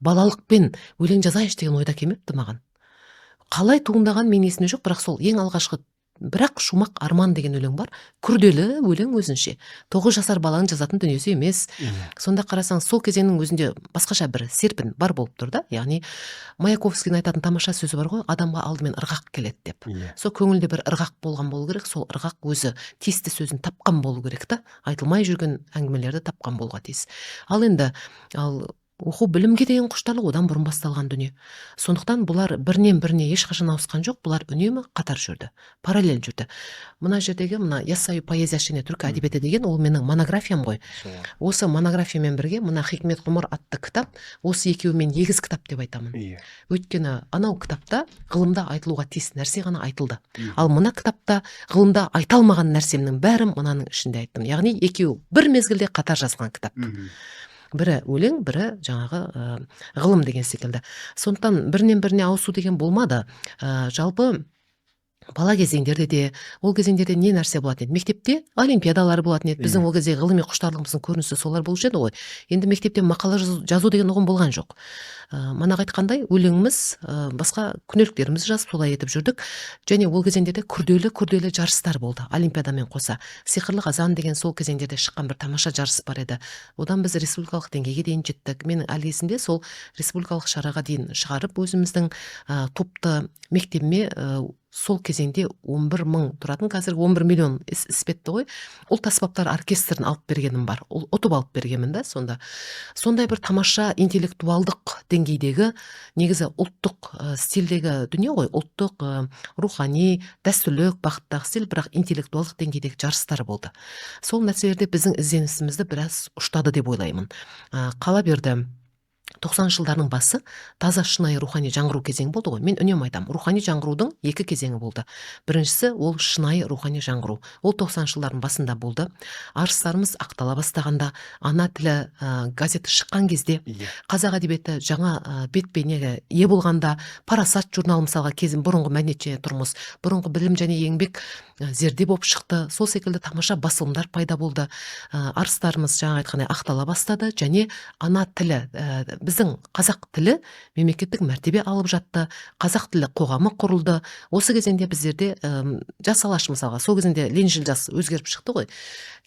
Балалықпен өлең жазайыншы деген ой да келмепті маған. Қалай туындаған менің есімде жоқ, бірақ сол ең алғашқы бірақ шумақ «Арман» деген өлең бар. Күрделі өлең өзінше. 9 жасар баланың жазатын дүниесі емес. Сонда қарасаң, сол кезеңнің өзінде басқаша бір серпін бар болып тұр да. Яғни Маяковскийдің айтатын тамаша сөзі бар ғой, адамға алдымен ырғақ келеді деп. Сол көңілде бір ырғақ болған болу керек, сол ырғақ өзі тиісті сөзін тапқан болу керек та, айтылмай жүрген әңгімелерді тапқан болуға тиіс. Ал енді оқу білімге деген құштарлық одан бұрын басталған дүние. Сондықтан бұлар бірінен біріне ешқашан ауысқан жоқ, бұлар үнемі қатар жүрді, параллель жүрді. Мына жердегі мына «Яссауи поэзиясы және түркі әдебиеті» деген ол менің монографиям ғой. Осы монографиямен бірге мына «Хикмет ғұмыр» атты кітап, осы екеуімен егіз кітап деп айтамын. Өйткені анау кітапта ғылымда айтылуға тиіс нәрсе ғана айтылды. Ал мына кітапта ғылымда айта алмаған нәрсемнің бәрін мынаның ішінде айттым. Яғни екеуі бір мезгілде қатар жазылған кітап. Бірі өлең, бірі жаңағы ғылым деген секілді. Сондықтан бірінен біріне ауысу деген болмады. Жалпы бала кезеңдерде де, ол кезеңдерде не нәрсе болатын еді? Мектепте олимпиадалар болатын еді. Біздің ол кезде ғылыми құштарлығымыздың көрінісі солар болушы еді ғой. Енді мектепте мақала жазу деген ұғым болған жоқ. Манағы айтқандай, өлеңіміз, басқа күнделіктерімізді жазып солай етіп жүрдік. Және ол кезеңдерде күрделі жарыстар болды олимпиадамен қоса. «Сиқырлы қазан» деген сол кезеңдерде шыққан бір тамаша жарыс бар еді. Одан біз республикалық деңгейге дейін жеттік. Менің әлі есімде, сол республикалық шараға дейін шығарып өзіміздің топты мектебіме, сол кезеңде 11 мың тұратын, қазір 11 миллион іспетті ғой, ұлт аспаптар оркестрін алып бергенім бар. Ол ұтып алып бергенмін да сонда. Сондай бір тамаша интеллектуалдық деңгейдегі, негізі ұлттық стильдегі дүние ғой, ұлттық, рухани, дәстүрлік бағыттағы стиль, бірақ интеллектуалдық деңгейдегі жарыстар болды. Сол нәрселерде біздің ізденісімізді біраз ұштады деп ойлаймын. Қала берді, 90-шы жылдардың басы таза шынайы рухани жаңғыру кезеңі болды ғой. Мен үнемі айтамын, рухани жаңғырудың екі кезеңі болды. Біріншісі ол шынайы рухани жаңғыру. Ол 90-шы жылдардың басында болды. Арыстарымыз ақтала бастағанда, ана тілі газеті шыққан кезде, қазақ әдебиеті жаңа бет бейнеге ие болғанда, «Парасат» журналы мысалға, кезін бұрынғы «Мәдениет және тұрмыс», бұрынғы «Білім және еңбек», «Зерде» болып шықты. Сол секілді тамаша басылымдар пайда болды. Арыстарымыз жаңа айтқандай ақтала бастады және ана тілі, біздің қазақ тілі мемлекеттік мәртебе алып жатты. Қазақ тілі қоғамы құрылды. Осы кезеңде біздерде «Жас Алаш» мысалға, сол кезеңде «Лениншіл жас» өзгеріп шықты ғой.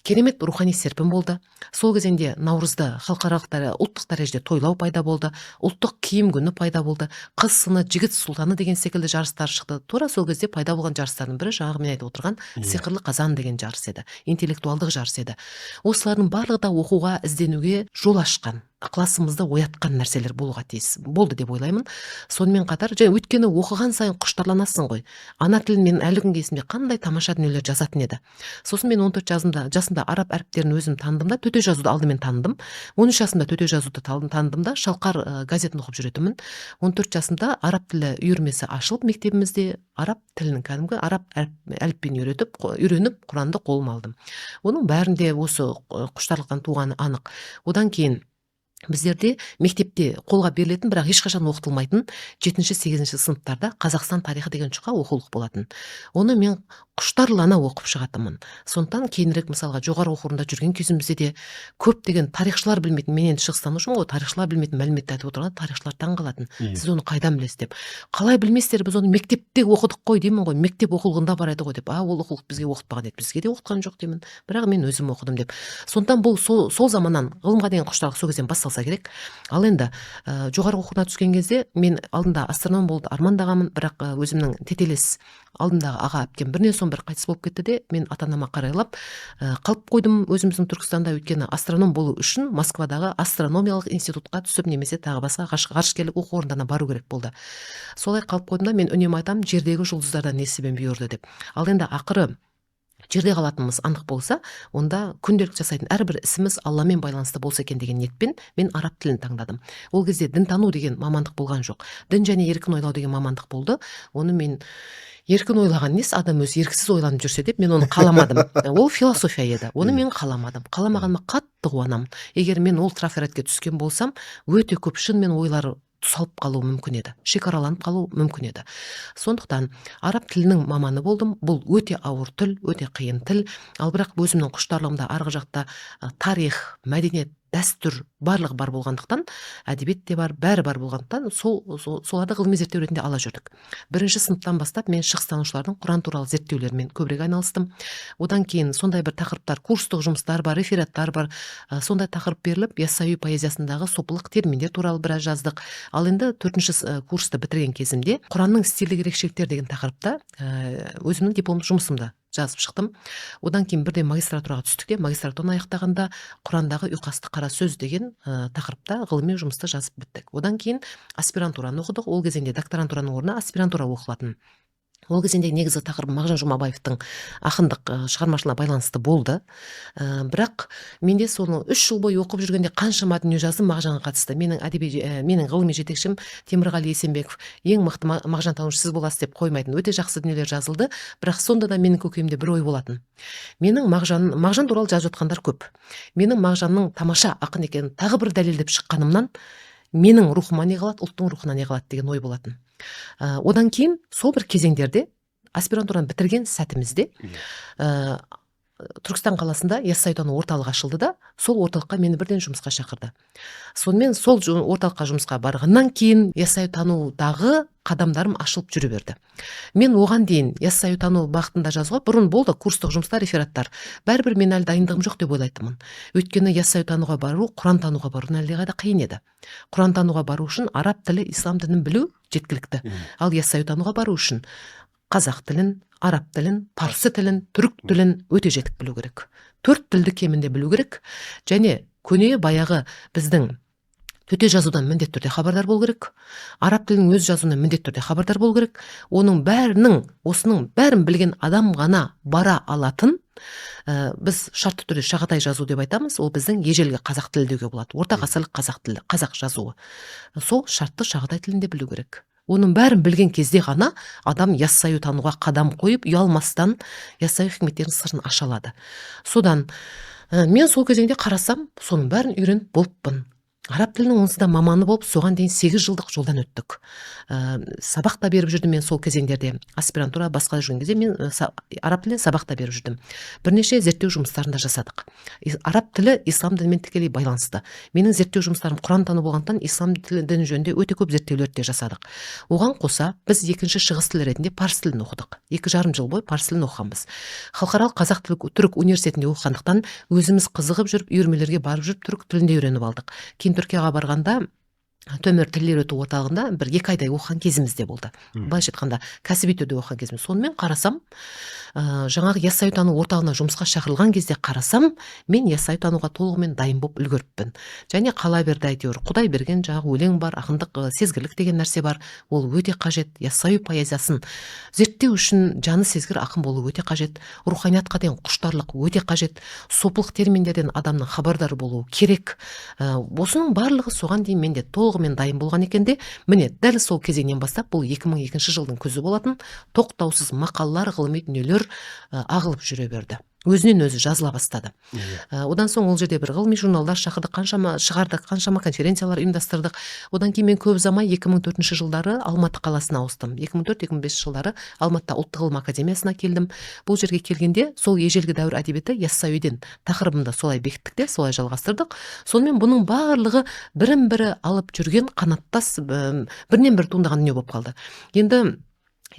Керемет рухани серпін болды. Сол кезеңде наурызды халықаралық, ұлттық дәрежеде тойлау пайда болды. Ұлттық киім күні пайда болды. «Қыз сыны, жігіт сұлтаны» деген секілді жарыстар шықты. Тура сол кезде пайда болған жарыстардың бірі жаңағы мен айтып отырған «Сиқырлы қазан» деген жарыс еді. Интеллектуалдық жарыс еді. Осылардың барлығы да оқуға, ізденуге жол ашқан, ықыласымызды оятқан нәрселер болуға тиіс болды деп ойлаймын. Сонымен қатар, және өйткені оқыған сайын құштарланасың ғой. Ана тілін мен әлі күнге есімде, қандай тамаша дүниелер жазатын еді. Сосын мен 14 жасымда араб әріптерін өзім таныдым да, төте жазуды алдымен таныдым. 13 жасымда төте жазуды таныдым да, «Шалқар» газетін оқып жүретінмін. 14 жасымда араб тілі үйірмесі ашылып мектебімізде, араб тілінің кәдімгі араб әліпбиін үйреніп, Құранды қолыма алдым. Оның бәрінде осы құштарлықтан туғаны анық. Одан кейін Біздерде мектепте қолға берілетін, бірақ ешқашан оқытылмайтын 7-8 сыныптарда Қазақстан тарихы деген жұқа оқулық болатын. Оны мен құштарлана оқып шығатынмын. Сондықтан кейінірек, мысалға, жоғары оқу орнында жүрген кезімізде де көптеген тарихшылар білмейтін, мен енді шығыстанушымын ғой, тарихшылар білмейтін мәліметті айтып отырғанда тарихшылар таң қалатын. Сіз оны қайдан білесіз деп. Қалай білмейсіздер, біз оны мектепте оқыдық қой деймін ғой, мектеп оқулығында бар еді ғой деп. А ол оқулық бізге оқытпаған еді, бізге де оқытқан жоқ деймін, бірақ мен өзім оқыдым деп. Сондықтан бұл сол заманнан ғылымға деген құштарлық сол кезден басталса керек. Ал енді жоғары оқу орнына түскен кезде мен алдында астроном болуды армандағанмын, бірақ өзімнің тетелес алдымдағы аға әпкем бірінен соң бірі қайтыс болып кетті де, мен ата анама қарайлап қалып қойдым өзіміздің Түркістанда. Өйткені астроном болу үшін Москвадағы астрономиялық институтқа түсіп немесе тағы басқа ғарышкерлік оқу орындарына бару керек болды. Солай қалып қойдым да, мен үнемі айтамын, жердегі жұлдыздардан несібем бұйырды деп. Ал енді ақыры жерде қалатынымыз анық болса, онда күнделікті жасайтын әрбір ісіміз Алламен байланысты болса екен деген ниетпен мен араб тілін таңдадым. Ол кезде дінтану деген мамандық болған жоқ, дін және еркін ойлау деген мамандық болды. Оны мен еркін ойлаған несі, адам өзі еріксіз ойланып жүрсе деп, мен оны қаламадым. Ол философия еді, оны мен қаламадым. Қаламағаныма қатты қуанамын. Егер мен ол трафаретке түскен болсам, өте көп шынымен ойлар тұсалып қалуы мүмкін еді, шекараланып қалуы мүмкін еді. Сондықтан араб тілінің маманы болдым. Бұл өте ауыр тіл, өте қиын тіл. Ал бірақ өзімнің құштарлығымда арғы жақта тарих, мәдениет, дәстүр барлығы бар болғандықтан, әдебиет те бар, бәрі бар болғандықтан, соларды ғылыми зерттеу ретінде ала жүрдік. Бірінші сыныптан бастап мен шығыстанушылардың Құран туралы зерттеулерімен көбірек айналыстым. Одан кейін сондай бір тақырыптар, курстық жұмыстар бар, рефераттар бар, сондай тақырып беріліп, Яссауи поэзиясындағы сопылық терминдер туралы біраз жаздық. Ал енді төртінші курсты бітірген кезімде Құранның стильдік ерекшеліктері деген тақырыпта өзімнің дипломдық жұмысымды жазып шықтым. Одан кейін бірден магистратураға түстік те, магистратураны аяқтағанда Құрандағы ұйқасты қара сөз деген тақырыпта ғылыми жұмысты жазып біттік. Одан кейін аспирантураны оқыдық. Ол кезеңде докторантураның орнына аспирантура оқылатын. Ол кезеңдегі негізгі тақырып Мағжан Жұмабаевтың ақындық шығармашылығына байланысты болды. Бірақ менде соны 3 жыл бойы оқып жүргенде қаншама дүние жаздым Мағжанға қатысты. Менің әдеби менің ғылыми жетекшім Темірғали Есенбеков ең мықты мағжан танушы сіз боласыз деп қоймайтын. Өте жақсы дүниелер жазылды, бірақ сонда да менің көкейімде бір ой болатын: менің Мағжан туралы жазып жатқандар көп, менің Мағжанның тамаша ақын екенін тағы бір дәлелдеп шыққанымнан менің рухыма не қалады, ұлттың рухына не қалады деген ой болатын. Одан кейін сол бір кезеңдерде аспирантураны бітірген сәтімізде Түркістан қаласында Яссауитану орталығы ашылды да, сол орталыққа мені бірден жұмысқа шақырды. Сонымен сол орталыққа жұмысқа барғаннан кейін Яссауитанудағы қадамдарым ашылып жүре берді. Мен оған дейін Яссауитану бағытында жазуға бұрын болды курстық жұмыстар, рефераттар, бәрібір мен әлі дайындығым жоқ деп ойлайтынмын. Өйткені Яссауитануға бару Құран тануға барудан әлдеқайда қиын еді. Құран тануға бару үшін араб тілі, ислам дінін білу жеткілікті. Ал Яссауитануға бару үшін қазақ тілін, араб тілін, парсы тілін, түрік тілін өте жетік білу керек. Төрт тілді кемінде білу керек. Және көне баяғы біздің төте жазудан міндетті түрде хабардар болу керек, араб тілінің өз жазуынан міндетті түрде хабардар болу керек. Оның бәрінің, осының бәрін білген адам ғана бара алатын. Біз шартты түрде шағатай жазу деп айтамыз, ол біздің ежелгі қазақ тілі деуге болады, орта ғасырлық қазақ тілі, қазақ жазуы. Сол шартты шағатай тілінде білу керек. Оның бәрін білген кезде ғана адам Яссауи тануға қадам қойып, ұялмастан Яссауи хикметтерінің сырын аша алады. Содан мен сол кезеңде қарасам, соның бәрін үйреніп болыппын. Араб тілінің онсыз да маманы болып, соған дейін 8 жылдық жолдан өттік. Сабақ та беріп жүрдім мен сол кезеңдерде. Аспирантура, басқа жүрген кезде мен араб тілінен сабақ та беріп жүрдім, бірнеше зерттеу жұмыстарын да жасадық. Араб тілі ислам дінімен тікелей байланысты. Менің зерттеу жұмыстарым құран тану болғандықтан, ислам тілі, діні жөнінде өте көп зерттеулерді де жасадық. Оған қоса біз екінші шығыс тілі ретінде парсы тілін оқыдық. 2,5 жыл бойы парсы тілін оқығанбыз. Халықаралық қазақ түрік университетінде оқығандықтан, өзіміз қызығып жүріп, үйірмелерге барып жүріп, түрік тілін де үйреніп алдық. Кейін Түркияға барғанда Төмер тіл үйрету орталығында бір 2 айдай оқыған кезіміз де болды. Былайша айтқанда, кәсіби түрде оқыған кезіміз. Сонымен қарасам, жаңағы Яссауитану орталығына жұмысқа шақырылған кезде қарасам, мен Яссауитануға толығымен дайын болып үлгеріппін. Және қала берді, әйтеуір құдай берген жаңағы өлең бар, ақындық сезгірлік деген нәрсе бар, ол өте қажет. Яссауи поэзиясын зерттеу үшін жаны сезгір ақын болу өте қажет, руханиятқа деген құштарлық өте қажет, сопылық терминдерден адамның хабардар болуы керек. Осының барлығы соған дейін менде толығымен дайын болған екен де, міне, дәл сол кезеңнен бастап, бұл 2002 жылдың күзі болатын, тоқтаусыз мақалалар, ғылыми дүниелер ағылып жүре берді. Өзінен өзі жазыла бастады. Иә. Одан соң ол жерде бір ғылыми журналдар шақырдық, қаншама шығардық, қаншама конференциялар ұйымдастырдық. Одан кейін мен көп ұзамай 2004 жылдары Алматы қаласына ауыстым. 2004-2005 жылдары Алматыда Ұлттық ғылым академиясына келдім. Бұл жерге келгенде сол ежелгі дәуір әдебиеті Яссауиден тақырыбында солай бекіттік те, солай жалғастырдық. Сонымен бұның барлығы бірін бірі алып жүрген қанаттас, бірінен бірі туындаған дүние болып қалды. Енді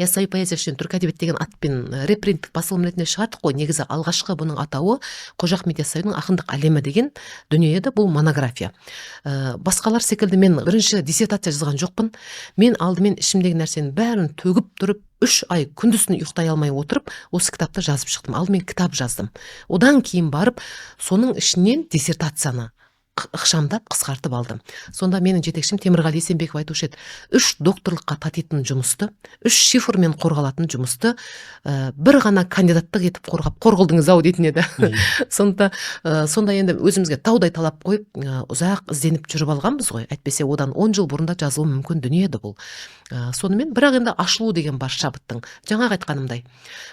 Яссауи поэзиясы және түркі әдебиеті деген атпен репринттік басылым ретінде шығардық қой. Негізі алғашқы бұның атауы Қожа Ахмет Яссауидің ақындық әлемі деген дүние еді, бұл монография. Басқалар секілді мен бірінші диссертация жазған жоқпын. Мен алдымен ішімдегі нәрсенің бәрін төгіп тұрып, 3 ай күндіз түні ұйықтай алмай отырып, осы кітапты жазып шықтым. Алдымен кітап жаздым. Одан кейін барып, соның ішінен диссертацияны ықшамдап қысқартып алдым. Сонда менің жетекшім Темірғали Есенбеков айтушы еді: 3 докторлыққа татитын жұмысты, 3 шифрмен қорғалатын жұмысты, бір ғана кандидаттық етіп қорғап, қор қылдыңыз ау дейтін еді. Сонда, сонда енді өзімізге таудай талап қойып, ұзақ ізденіп жүріп алғанбыз ғой. Әйтпесе одан 10 жыл бұрын да жазылуы мүмкін дүние еді бұл. Сонымен бірақ енді ашылу деген бар шабыттың. Жаңағы айтқанымдай,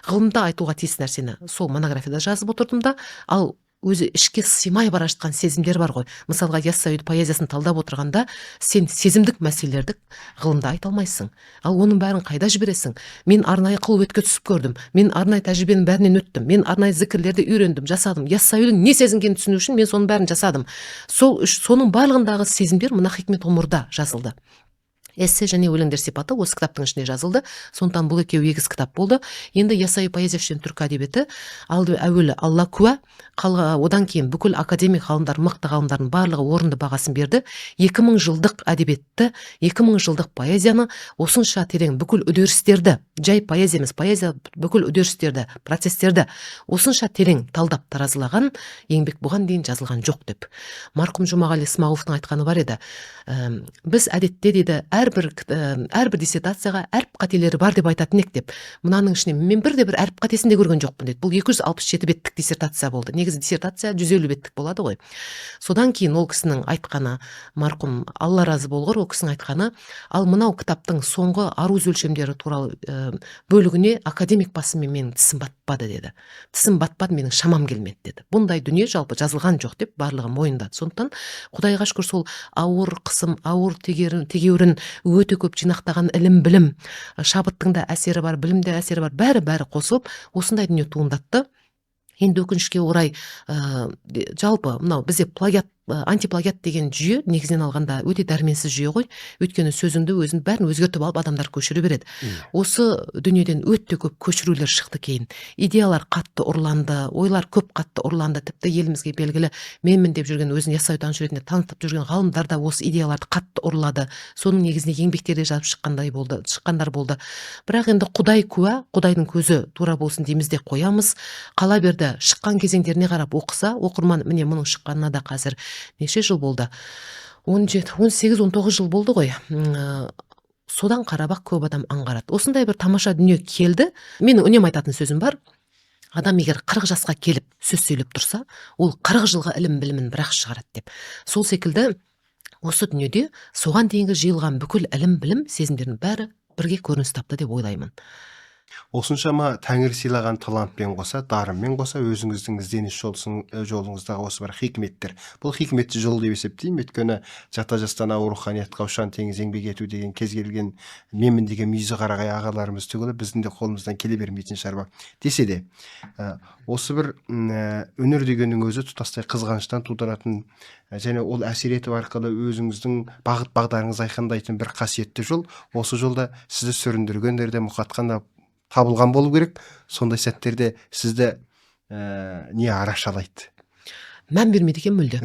ғылымда айтуға тиіс нәрсені сол монографияда жазып отырдым да, ал өзі ішке сыймай бара жатқан сезімдер бар ғой. Мысалға, Яссауи поэзиясын талдап отырғанда сен сезімдік мәселелерді ғылымда айта алмайсың. Ал оның бәрін қайда жібересің? Мен арнайы қылуетке түсіп көрдім. Мен арнайы тәжірибенің бәрінен өттім. Мен арнайы зікірлерді үйрендім, жасадым. Яссауидің не сезінгенін түсіну үшін мен соның бәрін жасадым. Сол үш, соның барлығындағы сезімдер мына Хикмет ғұмырда жазылды. Эссе және өлеңдер сипаты осы кітаптың ішінде жазылды. Сондықтан бұл екеуі егіз кітап болды. Енді Яссауи поэзиясы және түркі әдебиеті алды әуелі Алла куә, одан кейін бүкіл академик ғалымдар, мықты ғалымдардың барлығы орынды бағасын берді. 2000 жылдық әдебиетті, 2000 жылдық поэзияны осынша терең бүкіл үдерістерді, жай поэзия емес, поэзия бүкіл үдерістерді, процестерді осынша терең талдап таразылаған еңбек бұған дейін жазылған жоқ деп. Марқұм Жұмағали Смағұловтың айтқаны бар еді. Біз әдетте дейді, әрбір диссертацияға әріп қателері бар деп айтатын ек деп. Мынаның ішіне мен бірде бір әріп қатесін де көрген жоқпын дейді. Бұл 267 беттік диссертация болды. Негізі диссертация 150 беттік болады ғой. Содан кейін ол кісінің айтқаны, марқұм Алла разы болғыр, ол кісінің айтқаны, ал мынау кітаптың соңғы аруз өлшемдері туралы бөлігіне академик басыммен менің тісім батпады деді. Тісім батпады, менің шамам келмеді деді. Бұндай дүние жалпы жазылған жоқ деп барлығы мойындады. Сондықтан Құдайға шүкір, сол ауыр қысым, ауыр тегеурін, өте көп жинақтаған ілім білім, шабыттың да әсері бар, білім де әсері бар, бәрі-бәрі қосылып осындай дүние туындатты. Енді өкінішке орай, жалпы мынау бізде плагиат, антиплагиат деген жүйе негізінен алғанда өте дәрменсіз жүйе ғой. Өйткені сөзіңді өзін бәрін өзгертіп алып адамдар көшіре береді. Осы дүниеден өте көп көшірулер шықты кейін. Идеялар қатты ұрланды, ойлар көп қатты ұрланды. Тіпті елімізге белгілі менмін деп жүрген, өзін яссауитанушы ретінде танытып жүрген ғалымдар да осы идеяларды қатты ұрлады. Соның негізінде еңбектер де жазып шыққандай болды, шыққандар болды. Бірақ енді Құдай куә, Құдайдың көзі тура болсын дейміз де қоямыз. Қала берді, шыққан кезеңдеріне қарап оқыса, оқырман, міне мұның шыққанына да қазір неше жыл болды? 17, 18, 19 жыл болды ғой. Содан қарап-ақ көп адам аңғарады. Осындай бір тамаша дүние келді. Менің үнемі айтатын сөзім бар. Адам егер 40 жасқа келіп сөз сөйлеп тұрса, ол 40 жылғы ілім білімін бірақ шығарады деп. Сол секілді осы дүниеде соған дейінгі жиылған бүкіл ілім білім сезімдердің бәрі бірге көрініс тапты деп ойлаймын. Осыншама тәңір сыйлаған талантпен қоса, дарынмен қоса өзіңіздің ізденіс жолыңыздағы осы бір хикметтер. Бұл хикметті жол деп есептеймін, өйткені жата жастана руханиятқа ұшан теңіз еңбек ету деген кез келген менмін деген мүйізі қарағай ағаларымыз түгілі біздің де қолымыздан келе бермейтін шаруа. Десе де, осы бір өнер дегеннің өзі тұтастай қызғаныштан тудыратын және ол әсер ету арқылы өзіңіздің бағыт бағдарыңызды айқындайтын бір қасиетті жол. Осы жолда сізді сүріндіргендер де, мұқатқан да табылған болу керек. Сондай сәттерде сізді не арашалайды? Мән бермейді екен мүлде.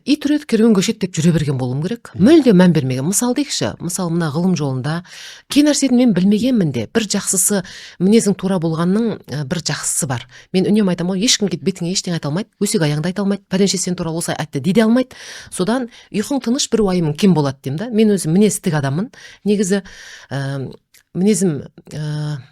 Ит үреді, керуен көшеді деп жүре берген болуым керек. Мүлде мән бермеген. Мысал дейікші, мысалы мына ғылым жолында кей нәрсені мен білмегенмін де, бір жақсысы мінезің тура болғанның, бір жақсысы бар. Мен үнемі айтамын ғой, ешкім келіп бетіңе ештеңе айта алмайды, өсек аяңды айта алмайды, пәленше сен туралы осылай айтты дей де алмайды. Содан ұйқың тыныш, бір уайымың кем болады деймін да. Мен өзім мінезі тік адаммын. Негізі, Мінезім,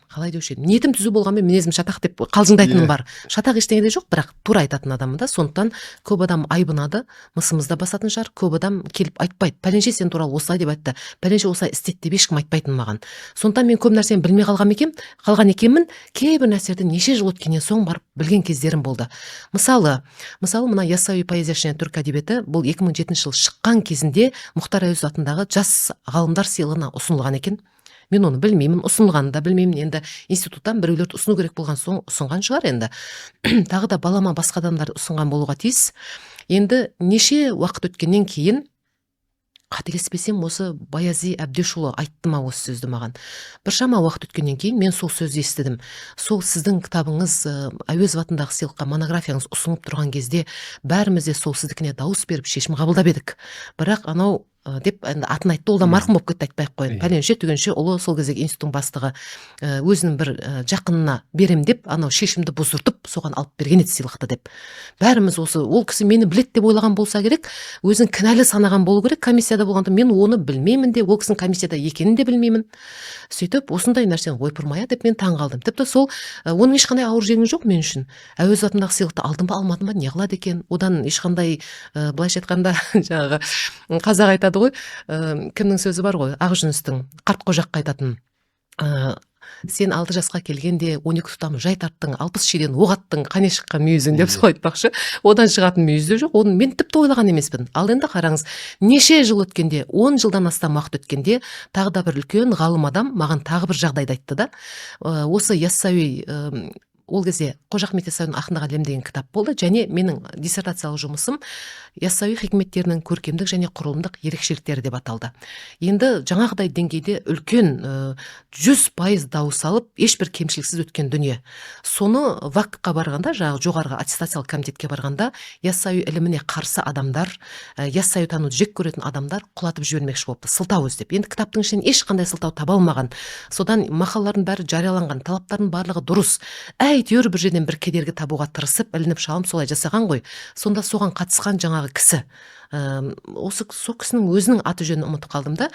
қалай деуші едім, ниетім түзу болғанмен, мінезім шатақ деп қалжыңдайтыным бар. Шатақ ештеңе де жоқ, бірақ тура айтатын адаммын да. Сондықтан көп адам айбынады, мысымыз да басатын шығар. Көп адам келіп айтпайды: «Пәленше сен туралы осылай деп айтты, пәленше осылай істеді», — деп ешкім айтпайтын маған. Сондықтан мен көп нәрсені білмей қалған екенмін. Кейбір нәрселерді неше жыл өткеннен соң барып білген кездерім болды. Мысалы, мына «Яссауи поэзиясы және түркі әдебиеті», бұл 2007 жылы шыққан кезінде Мұхтар Әуезов атындағы жас ғалымдар сыйлығына ұсынылған екен. Мен оны білмеймін, ұсынылғанын да білмеймін. Енді институттан біреулерді ұсыну керек болған соң ұсынған шығар. Енді тағы да балама басқа адамдарды ұсынған болуға тиіс. Енді неше уақыт өткеннен кейін, қателеспесем, осы Баязи Әбдешұлы айтты ма осы сөзді маған. Біршама уақыт өткеннен кейін мен сол сөзді естідім: «Сол сіздің кітабыңыз, Әуезов атындағы сыйлыққа монографияңыз ұсынылып тұрған кезде бәріміз де сол сіздікіне дауыс беріп, шешім қабылдап едік, бірақ анау», деп енді атын айтты, ол да марқұм болып кетті, айтпай ақ қояйын, пәленше түгенше ұлы, сол кездегі институттың бастығы, өзінің бір жақынына берем деп, анау шешімді бұздыртып, соған алып берген еді сыйлықты деп. Бәріміз осы ол кісі мені біледі деп ойлаған болса керек, өзін кінәлі санаған болу керек комиссияда болғанда. Мен оны білмеймін де, ол кісінің комиссияда екенін де білмеймін. Сөйтіп осындай нәрсені, ойпырмай деп мен таң қалдым. Тіпті сол, оның ешқандай ауыр жеңі жоқ мен үшін. Әуезов атындағы сыйлықты алдым ба, алмадым ба, не қылады екен одан? Ешқандай, былайша айтқанда, жаңағы қазақ айтады ғой, кімнің сөзі бар ғой, Ақжүністің Қартқожаққа айтатын: «Сен 6 жасқа келгенде 12 тұтам жай тарттың, 60 шиден оқ аттың, қане шыққан мүйізің?» — деп. Сол айтпақшы, одан шығатын мүйіз де жоқ, оны мен тіпті ойлаған емеспін. Ал енді қараңыз, неше жыл өткенде, 10 жылдан астам уақыт өткенде тағы да бір үлкен ғалым адам маған тағы бір жағдайды айтты да. Осы Яссауи, ол кезде Қожа Ахмет Яссауидің «Ақындық әлем» деген кітап болды және менің диссертациялық жұмысым «Яссауи хикметтерінің көркемдік және құрылымдық ерекшеліктері» деп аталды. Енді жаңағыдай деңгейде үлкен, 100% дауыс алып, ешбір кемшіліксіз өткен дүние. Соны ВАК қа барғанда, жаңағы жоғарғы аттестациялық комитетке барғанда, Яссауи іліміне қарсы адамдар, Яссауи тануды жек көретін адамдар құлатып жібермекші болыпты сылтау іздеп. Енді кітаптың ішінен ешқандай сылтау таба алмаған. Содан мақалалардың бәрі жарияланған, талаптардың барлығы дұрыс, әйтеуір бір жерден бір кедергі табуға тырысып, ілініп шалынып солай жасаған ғой. Сонда соған қатысқан жаңағы кісі, осы сол кісінің өзінің аты жөнін ұмытып қалдым да,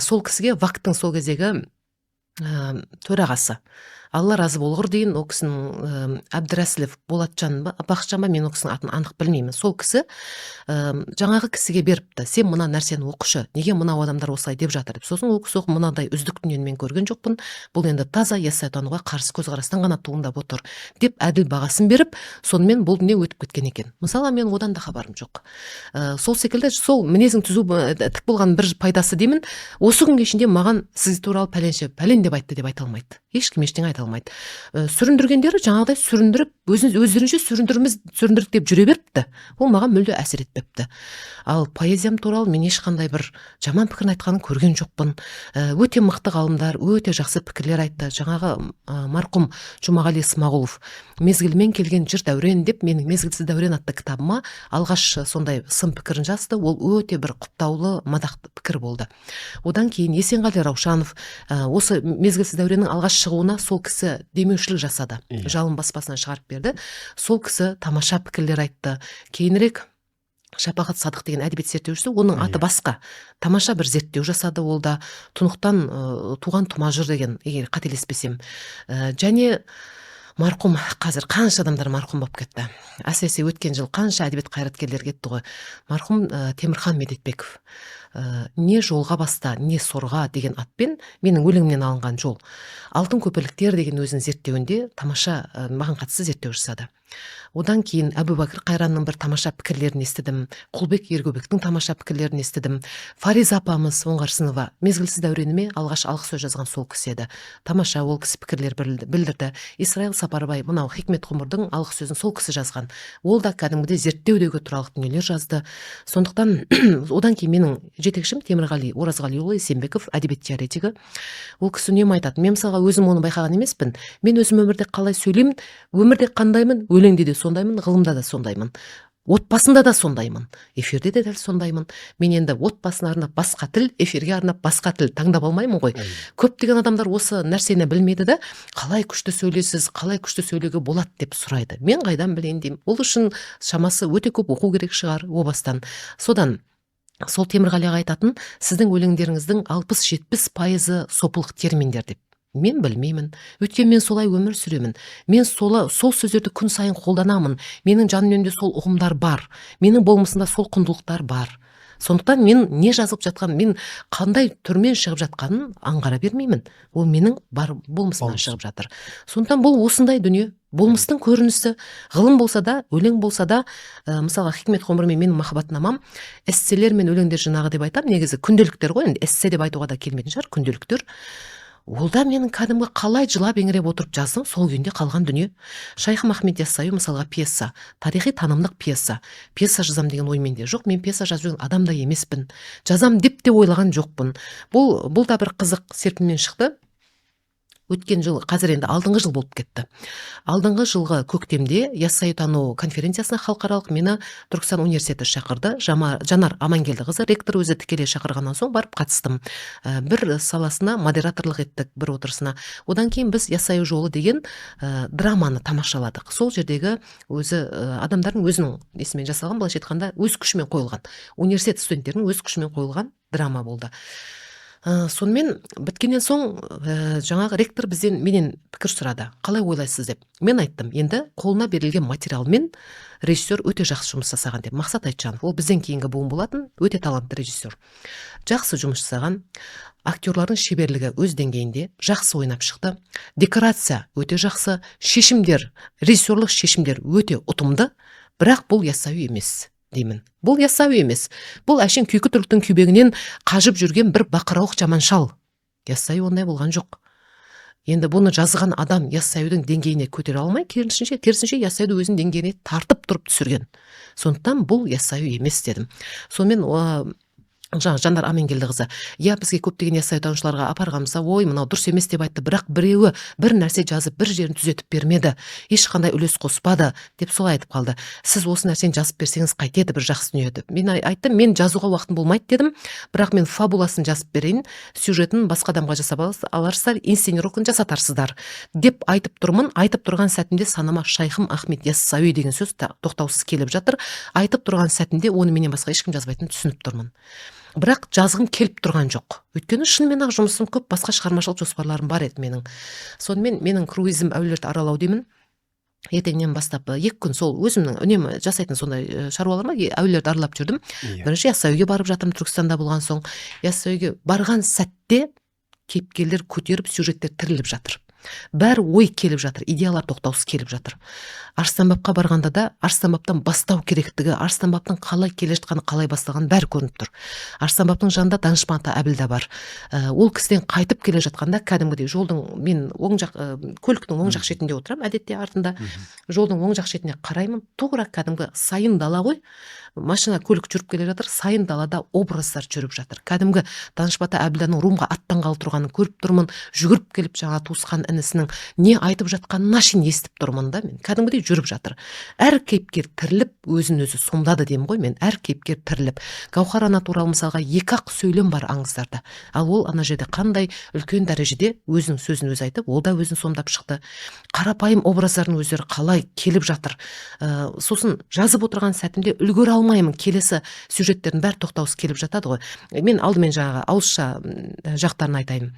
сол кісіге ВАК тың сол кездегі төрағасы, Алла разы болғыр дейін ол кісінің, Әбдірәсілов Болатжан ба, Бақытжан ба, мен ол кісінің атын анық білмеймін, сол кісі жаңағы кісіге беріпті: «Сен мына нәрсені оқышы, неге мынау адамдар осылай деп жатыр?» — деп. Сосын ол кісі оқып: «Мынадай үздік дүниені мен көрген жоқпын, бұл енді таза яссауитануға қарсы көзқарастан ғана туындап отыр», — деп әділ бағасын беріп, сонымен бұл дүние өтіп кеткен екен. Мысалы, мен одан да хабарым жоқ. Сол секілді сол мінезің түзу, тік болған бір пайдасы деймін. Осы күнге шейін маған «Сіз туралы пәленше пәлен деп айтты» деп айта алмайды ешкім, ештеңе айта алмайды. Сүріндіргендері жаңағыдай сүріндіріп, өздерінше сүріндірміз, сүріндірдік деп жүре беріпті. Ол маған мүлде әсер етпепті. Ал поэзиям туралы мен ешқандай бір жаман пікірін айтқанын көрген жоқпын. Өте мықты ғалымдар өте жақсы пікірлер айтты. Жаңағы марқұм Жұмағали Смағұлов «Мезгілімен келген жыр дәурен» деп менің «Мезгілсіз дәурен» атты кітабыма алғаш сондай сын пікірін жазды. Ол өте бір құптаулы, мадақты пікір болды. Одан кейін Есенғали Раушанов, осы «Мезгілсіз дәуреннің» алғаш шығуына сол кісі демеушілік жасады. «Жалын» баспасынан шығарып берді. Сол кісі тамаша пікірлер айтты. Кейінірек Шапағат Садық деген әдебиет зерттеушісі, оның аты басқа, тамаша бір зерттеу жасады. Ол да «Тұнықтан туған тұма жыр» деген, егер қателеспесем. Және марқұм, қазір қанша адамдар марқұм болып кетті, әсіресе өткен жыл қанша әдебиет қайраткерлері кетті ғой. Марқұм Темірхан Медетбеков «Не жолға баста, не сорға» деген атпен менің өлеңімнен алынған «Жол алтын көпірліктер» деген өзінің зерттеуінде тамаша, маған қатысты зерттеу жасады. Одан кейін Әбубәкір Қайранның бір тамаша пікірлерін естідім, Құлбек Ергөбектің тамаша пікірлерін естідім. Фариза апамыз Оңғарсынова, «Мезгілсіз дәуреніме» алғаш алғы сөз жазған сол кісі еді, тамаша ол кісі пікірлер білдірді. Исраил Сапарбай, мынау «Хикмет ғұмырдың» алғы сөзін сол кісі жазған, ол да кәдімгідей зерттеу деуге тұрарлық дүниелер жазды. Сондықтан одан кейін менің жетекшім Темірғали Оразғалиұлы Есенбеков, әдебиет теоретигі, ол кісі үнемі айтады. Мен мысалға өзім оны байқаған емеспін. Мен өзім өмірде қалай сөйлеймін, өмірде қандаймын, өлеңде де сондаймын, ғылымда да сондаймын, отбасында да сондаймын, эфирде де дәл сондаймын. Мен енді отбасына арнап басқа тіл, эфирге арнап басқа тіл таңдап алмаймын ғой. Көптеген адамдар осы нәрсені білмейді да, «Қалай күшті сөйлейсіз, қалай күшті сөйлеуге болады?» деп сұрайды. Мен қайдан білейін деймін. Ол үшін шамасы өте көп оқу керек шығар о бастан. Содан сол Темірғали аға айтатын: «Сіздің өлеңдеріңіздің 60-70% сопылық терминдер», — деп. Мен білмеймін. Өйткені мен солай өмір сүремін. Мен сол сөздерді күн сайын қолданамын. Менің жан дүниемде сол ұғымдар бар. Менің болмысымда сол құндылықтар бар. Сондықтан мен не жазып жатқан, мен қандай түрмен шығып жатқанын аңғара бермеймін. Ол менің бар болмысымнан шығып жатыр. Сондықтан бұл осындай дүние, болмыстың көрінісі, ғылым болса да, өлең болса да, мысалға Хикмет ғұмыр мен менің махаббатнамам эсселер мен өлеңдер жинағы деп айтамын. Негізі күнделіктер ғой, енді эссе деп айтуға да келмейтін шығар, күнделіктер. Ол да менің кәдімгі қалай жылап еңіреп отырып жаздым, сол күйінде қалған дүние. Шайхым Ахмет Яссауи мысалға пьеса, тарихи танымдық пьеса. Пьеса жазам деген ой менде жоқ, мен пьеса жазып жүрген адам да емеспін. Жазам деп те ойлаған жоқпын. Бұл да бір қызық серпінмен шықты. Өткен жыл, қазір енді алдыңғы жыл болып кетті. Алдыңғы жылғы көктемде Яссауитану конференциясына халықаралық мені Түркістан университеті шақырды. Жанар Амангелдіқызы ректор өзі тікелей шақырғаннан соң барып қатыстым. Бір саласына модераторлық еттік, бір отырысына. Одан кейін біз Яссауи жолы деген драманы тамашаладық. Сол жердегі өзі адамдардың өзінің несімен жасалған, былайша айтқанда, өз күшімен қойылған. Университет студенттерінің өз күшімен қойылған драма болды. Сонымен біткеннен соң жаңағы ректор менен пікір сұрады. Қалай ойлайсыз деп. Мен айттым, енді қолына берілген материалмен режиссер өте жақсы жұмыс жасаған деп. Мақсат Айтжанов, ол бізден кейінгі буын болатын, өте талантты режиссер. Жақсы жұмыс жасаған, актерлардың шеберлігі өз деңгейінде, жақсы ойнап шықты. Декорация өте жақсы, шешімдер, режиссерлық шешімдер өте ұтымды, бірақ бұл Яссауи емес деймін. Бұл Яссауи емес. Бұл әшейін күйкі түріктің күйбегінен қажып жүрген бір бақырауық жаман шал. Яссауи ондай болған жоқ. Енді бұны жазған адам Яссауидің деңгейіне көтере алмай, керісінше Яссауиді өзінің деңгейіне тартып тұрып түсірген. Сондықтан бұл Яссауи емес дедім. Сонымен жаңа Жанар Амангелдіқызы, иә, бізге көптеген яссауитанушыларға апарғанымызда, ой, мынау дұрыс емес деп айтты, бірақ біреуі бір нәрсе жазып, бір жерін түзетіп бермеді, ешқандай үлес қоспады деп солай айтып қалды. Сіз осы нәрсені жазып берсеңіз қайтеді, бір жақсы дүние деп. Мен айттым, мен жазуға уақытым болмайды дедім, бірақ мен фабуласын жазып берейін, сюжетін басқа адамға жасап аларсыздар, инсценировканы жасатарсыздар деп айтып тұрмын. Айтып тұрған сәтімде санама Шайхым Ахмет Яссауи деген сөз тоқтаусыз келіп жатыр. Айтып тұрған сәтімде оны менен басқа ешкім жазбайтынын түсініп тұрмын. Бірақ жазғым келіп тұрған жоқ. Өйткені шынымен ақ жұмысым көп, басқа шығармашылық жоспарларым бар еді менің. Сонымен менің круизім әулиелерді аралау деймін. Ертеңнен бастап 2 күн сол өзімнің үнемі жасайтын сондай шаруаларым бар, әулиелерді аралап жүрдім. Бірінші Яссауиге барып жатырмын, Түркістанда болған соң. Яссауиге барған сәтте кейіпкерлер көтеріп, сюжеттер тіріліп жатыр. Бәрі ой келіп жатыр, идеялар тоқтаусыз келіп жатыр. Арыстанбапқа барғанда да Арыстанбаптан бастау керектігі, Арыстанбаптың қалай келе жатқаны, қалай басталғаны бәрі көрініп тұр. Арыстанбаптың жанында данышпан ата Әбіл де бар. Ол кісіден қайтып келе жатқанда кәдімгідей жолдың, мен оң жақ, көліктің оң жақ шетінде отырамын, әдетте артында. Жолдың оң жақ шетіне қараймын, тура кәдімгі сайын дала ғой. Машина көлік жүріп келе жатыр, сайын далада образдар жүріп жатыр. Кәдімгі данышпан ата Әбілданың Румға аттанғалы тұрғанын көріп тұрмын, жүгіріп келіп жаңа туысқан інісінің не айтып жатқанына шейін естіп тұрмын да мен. Кәдімгідей жүріп жатыр. Әр кейіпкер тіріліп, өзін өзі сомдады деймін ғой мен. Әр кейіпкер тіріліп. Гауһар ана туралы мысалға 2-ақ сөйлем бар аңыздарда. Ал ол ана жерде қандай үлкен дәрежеде өзінің сөзін өзі айтып, ол да өзін сомдап шықты. Қарапайым образдардың өздері қалай келіп жатыр. Сосын жазып отырған сәтімде үлгере алмаймын, келесі сюжеттердің бәрі тоқтаусыз келіп жатады ғой. Мен алдымен жаңағы ауызша жақтарын айтайын.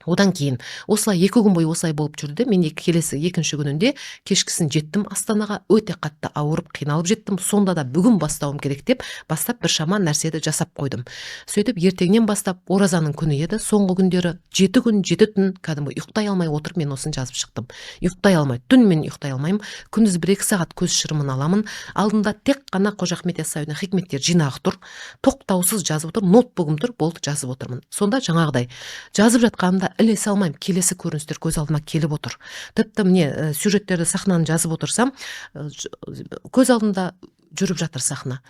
Одан кейін осылай 2 күн бойы осылай болып жүрді. Мен келесі екінші күнінде кешкісін жеттім Астанаға, өте қатты ауырып қиналып жеттім. Сонда да бүгін бастауым керек деп бастап біршама нәрсені жасап қойдым. Сөйтіп ертеңнен бастап оразаның күні еді, соңғы күндері 7 күн 7 түн кәдімгі ұйықтай алмай отырып мен осыны жазып шықтым. Ұйықтай алмай, түнімен ұйықтай алмаймын. Күндіз 1-2 сағат көз шырымын аламын. Алдымда тек қана Қожа Ахмет Яссауидің хикметтер жинағы тұр. Тоқтаусыз жазып отырмын, ноутбугым тұр, болды, жазып отырмын. Сонда жаңағыдай жазып жатқанымда ілесе алмаймын, келесі көріністер көз алдыма келіп отыр. Тіпті міне, сюжеттерді, сахнаны жазып отырсам, көз алдымда жүріп жатыр сахна.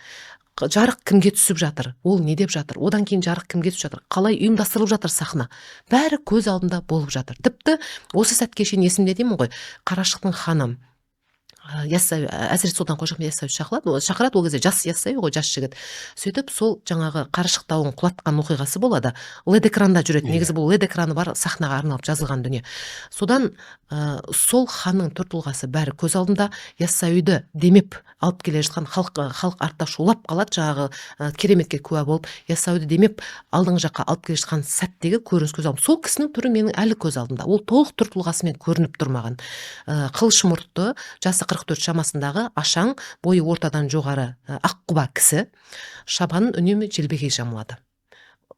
Жарық кімге түсіп жатыр, ол не деп жатыр, одан кейін жарық кімге түсіп жатыр, қалай ұйымдастырылып жатыр сахна, бәрі көз алдымда болып жатыр. Тіпті осы сәтке шейін есімде деймін ғой, Қарашықтың ханы Яссауи, Әзірет Сұлтан Қожа Ахмет Яссауи шақырады, ол кезде жас Яссауи ғой, жас жігіт. Сөйтіп сол жаңағы Қарашық тауын құлатқан оқиғасы болады. LED экранда жүреді. Негізі бұл LED экраны бар сахнаға арналып жазылған дүние. Содан сол ханның түр тұлғасы бәрі көз алдында, Яссауиді демеп алып келе жатқан халық артта шулап қалады, жаңағы кереметке куә болып, Яссауиді демеп алдыңғы жаққа алып келе жатқан сәттегі көрініс көз алдымда. Сол кісінің түрі менің әлі көз алдымда. Ол толық түр тұлғасымен көрініп тұр маған. Қылыш мұртты, жасы 44 шамасындағы, ашаң, бойы ортадан жоғары, аққұба кісі, шапанын үнемі желбегей жамылады.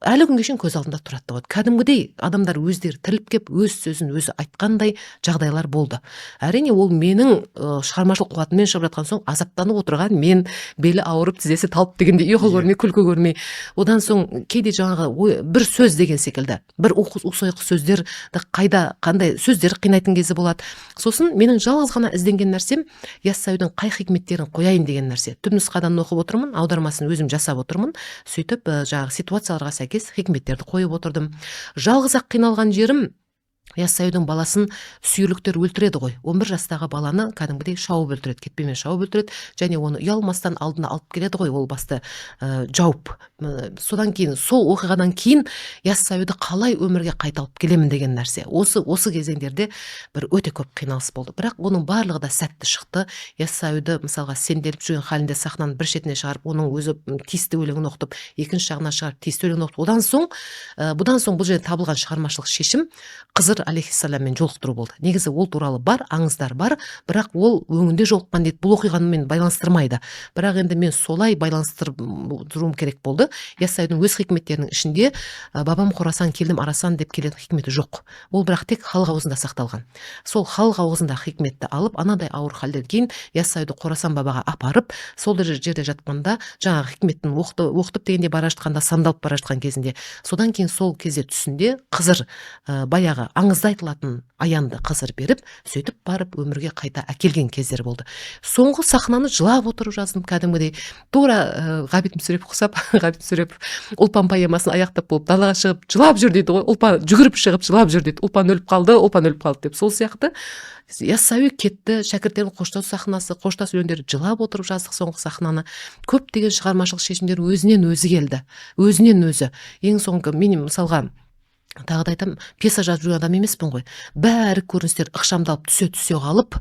Әлі күнге шейін көз алдында тұрады да болады. Кәдімгідей адамдар өздері тіріліп кеп, өз сөзін өзі айтқандай жағдайлар болды. Әрине, ол менің шығармашылық қуатыммен шығып жатқан соң, азаптанып отырған мен, белі ауырып, тізесі талып дегендей, ұйқы көрмей, күлкі көрмей. Одан соң кейде жаңағы ой, бір сөз деген секілді, бір ұқсайқы сөздерді қайда, қандай сөздер қинайтын кезі болады. Сосын менің жалғыз ғана ізденген нәрсем Яссауидің қай хикметтерін қояйын деген нәрсе. Түп нұсқадан оқып отырмын, аудармасын өзім жасап отырмын. Сөйтіп жаңағы ситуацияларға сәйкес хикметтерді қойып отырдым. Жалғыз ақ қиналған жерім, Яссауидің баласын сүйірліктер өлтіреді ғой. 11 жастағы баланы кәдімгідей шауып өлтіреді, кетпенмен шауып өлтіреді және оны ұялмастан алдына алып келеді ғой, ол басты жауып. Содан кейін, сол оқиғадан кейін Яссауиді қалай өмірге қайта алып келемін деген нәрсе. Осы кезеңдерде бір өте көп қиналыс болды. Бірақ оның барлығы да сәтті шықты. Яссауиді мысалға сенделіп жүрген халінде сахнаның бір шетіне шығарып, оның өзі тиісті өлеңін оқытып, екінші жағына шығарып, тиісті өлеңін оқытып, одан соң бұдан соң бұл жерде табылған шығармашылық шешім Қызыр алейхиссаламмен жолықтыру болды. Негізі ол туралы бар, аңыздар бар, бірақ ол өңінде жолыққан дейді, бұл оқиғамен байланыстырмайды. Бірақ енді мен солай байланыстырып тұруым керек болды. Яссауидің өз хикметтерінің ішінде бабам Қорасан, келдім Арасан деп келетін хикметі жоқ. Ол бірақ тек халық аузында сақталған. Сол халық аузында хикметті алып, анадай ауыр халден кейін Яссауиді Қорасан бабаға апарып, сол жерде жатқанда жаңағы хикметтің оқытып дегенде бара жатқанда, сандалып бара жатқан кезінде, содан кейін сол кезде түсінде Қызыр, баяғы аңызда айтылатын аянды Қызыр беріп, сөйтіп барып өмірге қайта әкелген кездер болды. Соңғы сахнаны жылап отырып жаздым кәдімгідей. Тура Ғабит Мүсірепов ұқсап, Ғабит Мүсірепов Ұлпан поэмасын аяқтап болып далаға шығып жылап жүр дейді ғой, Ұлпан жүгіріп шығып жылап жүр дейді, Ұлпан өліп қалды, Ұлпан өліп қалды деп. Сол сияқты Яссауи кетті, шәкірттердің қоштасу сахнасы, қоштасу өлеңдері, жылап отырып жаздық соңғы сахнаны. Көптеген шығармашылық шешімдер өзінен өзі келді, өзінен өзі. Ең соңғы мен мысалға тағы да айтамын, пьеса жазып жүрген адам емеспін ғой. Бәрі көріністер ықшамдалып түсе қалып,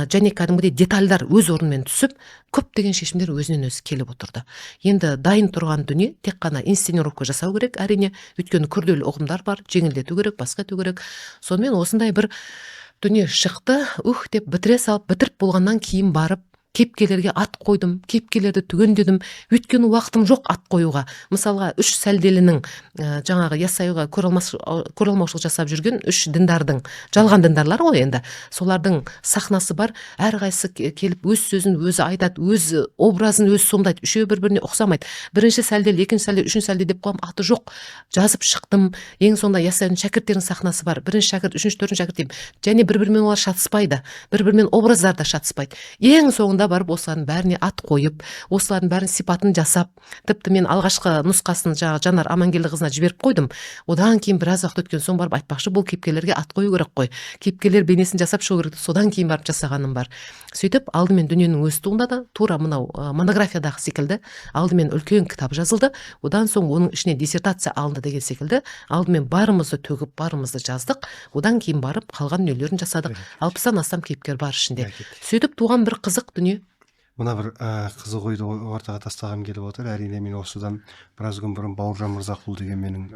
және кәдімгідей детальдар өз орнымен түсіп, көптеген шешімдер өзінен өзі келіп отырды. Енді дайын тұрған дүние, тек қана инсценировка жасау керек, әрине, өйткені күрделі ұғымдар бар, жеңілдету керек, басқа ету керек. Сонымен осындай бір дүние шықты. Ух деп бітіре салып, бітіріп болғаннан кейін барып кейіпкерлерге ат қойдым, кейіпкерлерді түгендедім, өйткені уақытым жоқ ат қоюға. Мысалға, үш сәлделінің, жаңағы Яссауиға көре алмаушылық жасап жүрген үш діндардың, жалған діндарлар ғой енді, солардың сахнасы бар. Әрқайсысы келіп өз сөзін өзі айтады, өз образын өзі сомдайды, үшеуі бір біріне ұқсамайды. Бірінші сәлделі, екінші сәлделі, үшінші сәлделі деп қоямын, аты жоқ. Жазып шықтым. Ең соңында Яссауидің шәкірттерінің сахнасы бар. Бірінші шәкірт, үшінші, төртінші шәкірт деймін. Және бір бірімен олар шатыспайды, бір бірімен образдар да шатыспайды. Ең соңында барып осылардың бәріне ат қойып, осылардың бәрін сипатын жасап, тіпті мен алғашқы нұсқасын жаңағы Жанар Амангелдіқызына жіберіп қойдым. Одан кейін біраз уақыт өткен соң барып, айтпақшы, бұл кейіпкерлерге ат қою керек қой, кейіпкерлер бейнесін жасап шығу керек, содан кейін барып жасағаным бар. Сөйтіп алдымен дүниенің өзі туындады, тура мынау монографиядағы секілді. Алдымен үлкен кітап жазылды, одан соң оның ішіне диссертация алынды деген секілді. Алдымен барымызды төгіп, барымызды жаздық, одан кейін барып қалған дүниелерін жасадық. 60-тан астам кейіпкер бар ішінде. Сөйтіп туған бір қызық дүние. Мына бір қызық ойды ортаға тастағым келіп отыр. Әрине, мен осыдан біраз күн бұрын Бауыржан Мырзақұл деген менің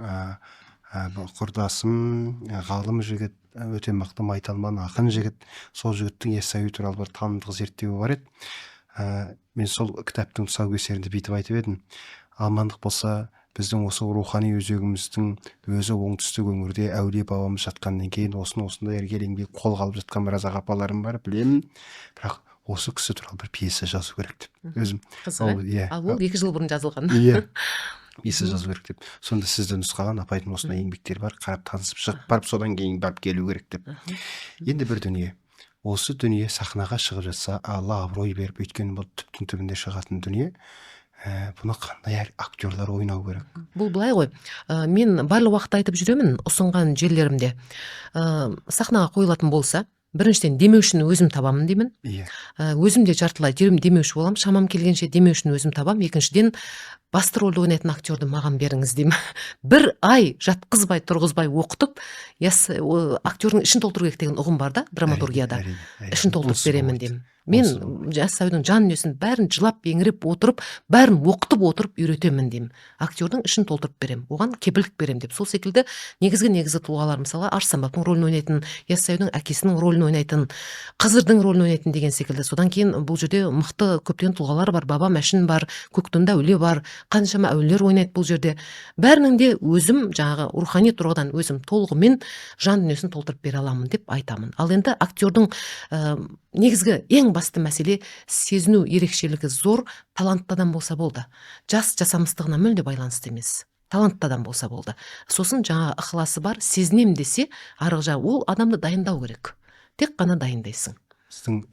құрдасым, ғалым жігіт, өте мықты майталман ақын жігіт, сол жігіттің Яссауи туралы бір танымдық зерттеуі бар еді. Мен сол кітаптың тұсаукесерінде бүйтіп айтып едім: амандық болса, біздің осы рухани өзегіміздің өзі оңтүстік өңірде әулие бабамыз жатқаннан кейін, осыны осындай іргелі еңбек қолға алып жатқан біраз аға апаларым бар, білемін, бірақ осы кісі туралы бір пьеса жазу керек деп өзім. Қызық. Иә. Ал ол 2 жыл бұрын жазылған. Иә, пьеса жазу керек деп. Сонда сізді нұсқаған апайдың осындай еңбектері бар, қарап, танысып шығып барып, содан кейін барып келу керек деп. Енді бір дүние, осы дүние сахнаға шығып жатса, Алла абырой беріп, өйткені бұл түптің түбінде шығатын дүние, бұны қандай актерлар ойнау керек? Бұл былай ғой, мен барлық уақытта айтып жүремін ұсынған жерлерімде, сахнаға қойылатын болса Біріншіден, демеушіні өзім табамын деймін. Иә. Өзім де жартылай демеуші боламын, шамам келгенше демеушіні өзім табамын. Екіншіден, басты рөлді ойнайтын актерді маған беріңіз деймін. Бір ай жатқызбай, тұрғызбай оқытып, актердің ішін толтыру керек деген ұғым бар да драматургияда. Әрине, әрине. Ішін толтырып Онсыз беремін болмайды. деймін. Мен Онсыз болмайды. Яссауидің жан дүниесін бәрін жылап, еңіреп отырып, бәрін оқытып отырып үйретемін деймін. Актердің ішін толтырып беремін, оған кепілдік беремін деп. Сол секілді негізгі тұлғалар, мысалға, Арыстанбаптың рөлін ойнайтын, Яссауидің әкесінің рөлін ойнайтын, Қызырдың рөлін ойнайтын деген секілді. Содан кейін бұл жерде мықты көптеген тұлғалар бар, Баба Мәшін бар, Көктонда әулие бар, қаншама әулиелер ойнайды бұл жерде. Бәрінің де өзім жаңағы рухани тұрғыдан өзім толығымен жан дүниесін толтырып бере аламын деп айтамын. Ал енді актердің негізгі ең басты мәселе сезіну ерекшелігі зор, талантты адам болса болды. Жас жасамыстығына мүлде байланысты емес. Талантты адам болса болды. Сосын жаңағы ықыласы бар, сезінем десе, арғы жағы ол адамды дайындау керек. Тек қана дайындайсың. Біздің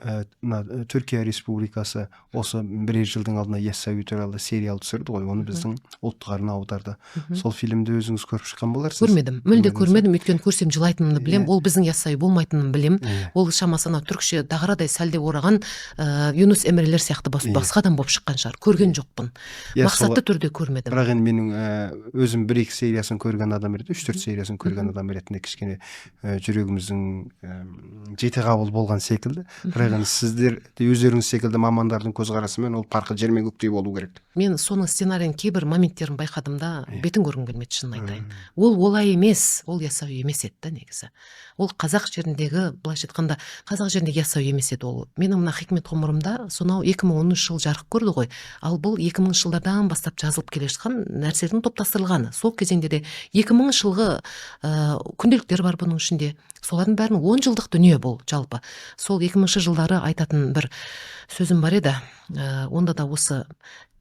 мына Түркия Республикасы осы бірер жылдың алдында Яссауи туралы сериал түсірді ғой, оны біздің ұлттық арна аударды. Сол фильмді өзіңіз көріп шыққан боларсыз? Көрмедім, мүлде Көрмедіңіз бе? көрмедім, өйткені көрсем жылайтынымды білем, Иә. ол біздің Яссауи болмайтынын білем. Иә. Ол шамасы анау түркше дағарадай сәлде ораған Юнус Эмрелер сияқты Иә. басқа адам болып шыққан шығар. Көрген жоқпын. Иә, Мақсатты түрде көрмедім. Бірақ енді менің өзім бір-екі сериясын көрген адам ретінде, үш-төрт сериясын көрген адам ретінде кішкене жүрегіміздің жете қабыл болған секілді. Бірақ енді сіздер де өздеріңіз секілді мамандардың көзқарасымен ол парқы жер мен көктей болу керек. Мен соның сценарийінің кейбір моменттерін байқадым да, Иә. бетін көргім келмеді, шынын айтайын. Ол олай емес, ол Яссауи емес еді да негізі. Ол қазақ жеріндегі, былайша айтқанда, қазақ жеріндегі Яссауи емес еді ол. Менің мына Хикмет ғұмырымда сонау 2010 жыл жарық көрді ғой. Ал бұл 2000 жылдардан бастап жазылып келе жатқан нәрселердің топтастырылғаны. Сол кезеңдерде 2000 жылғы күнделіктер бар бұның ішінде. Солардың бәрінің 10 жылдық дүние бұл жалпы. Сол 2000 жылдары айтатын бір сөзім бар еді. Онда да осы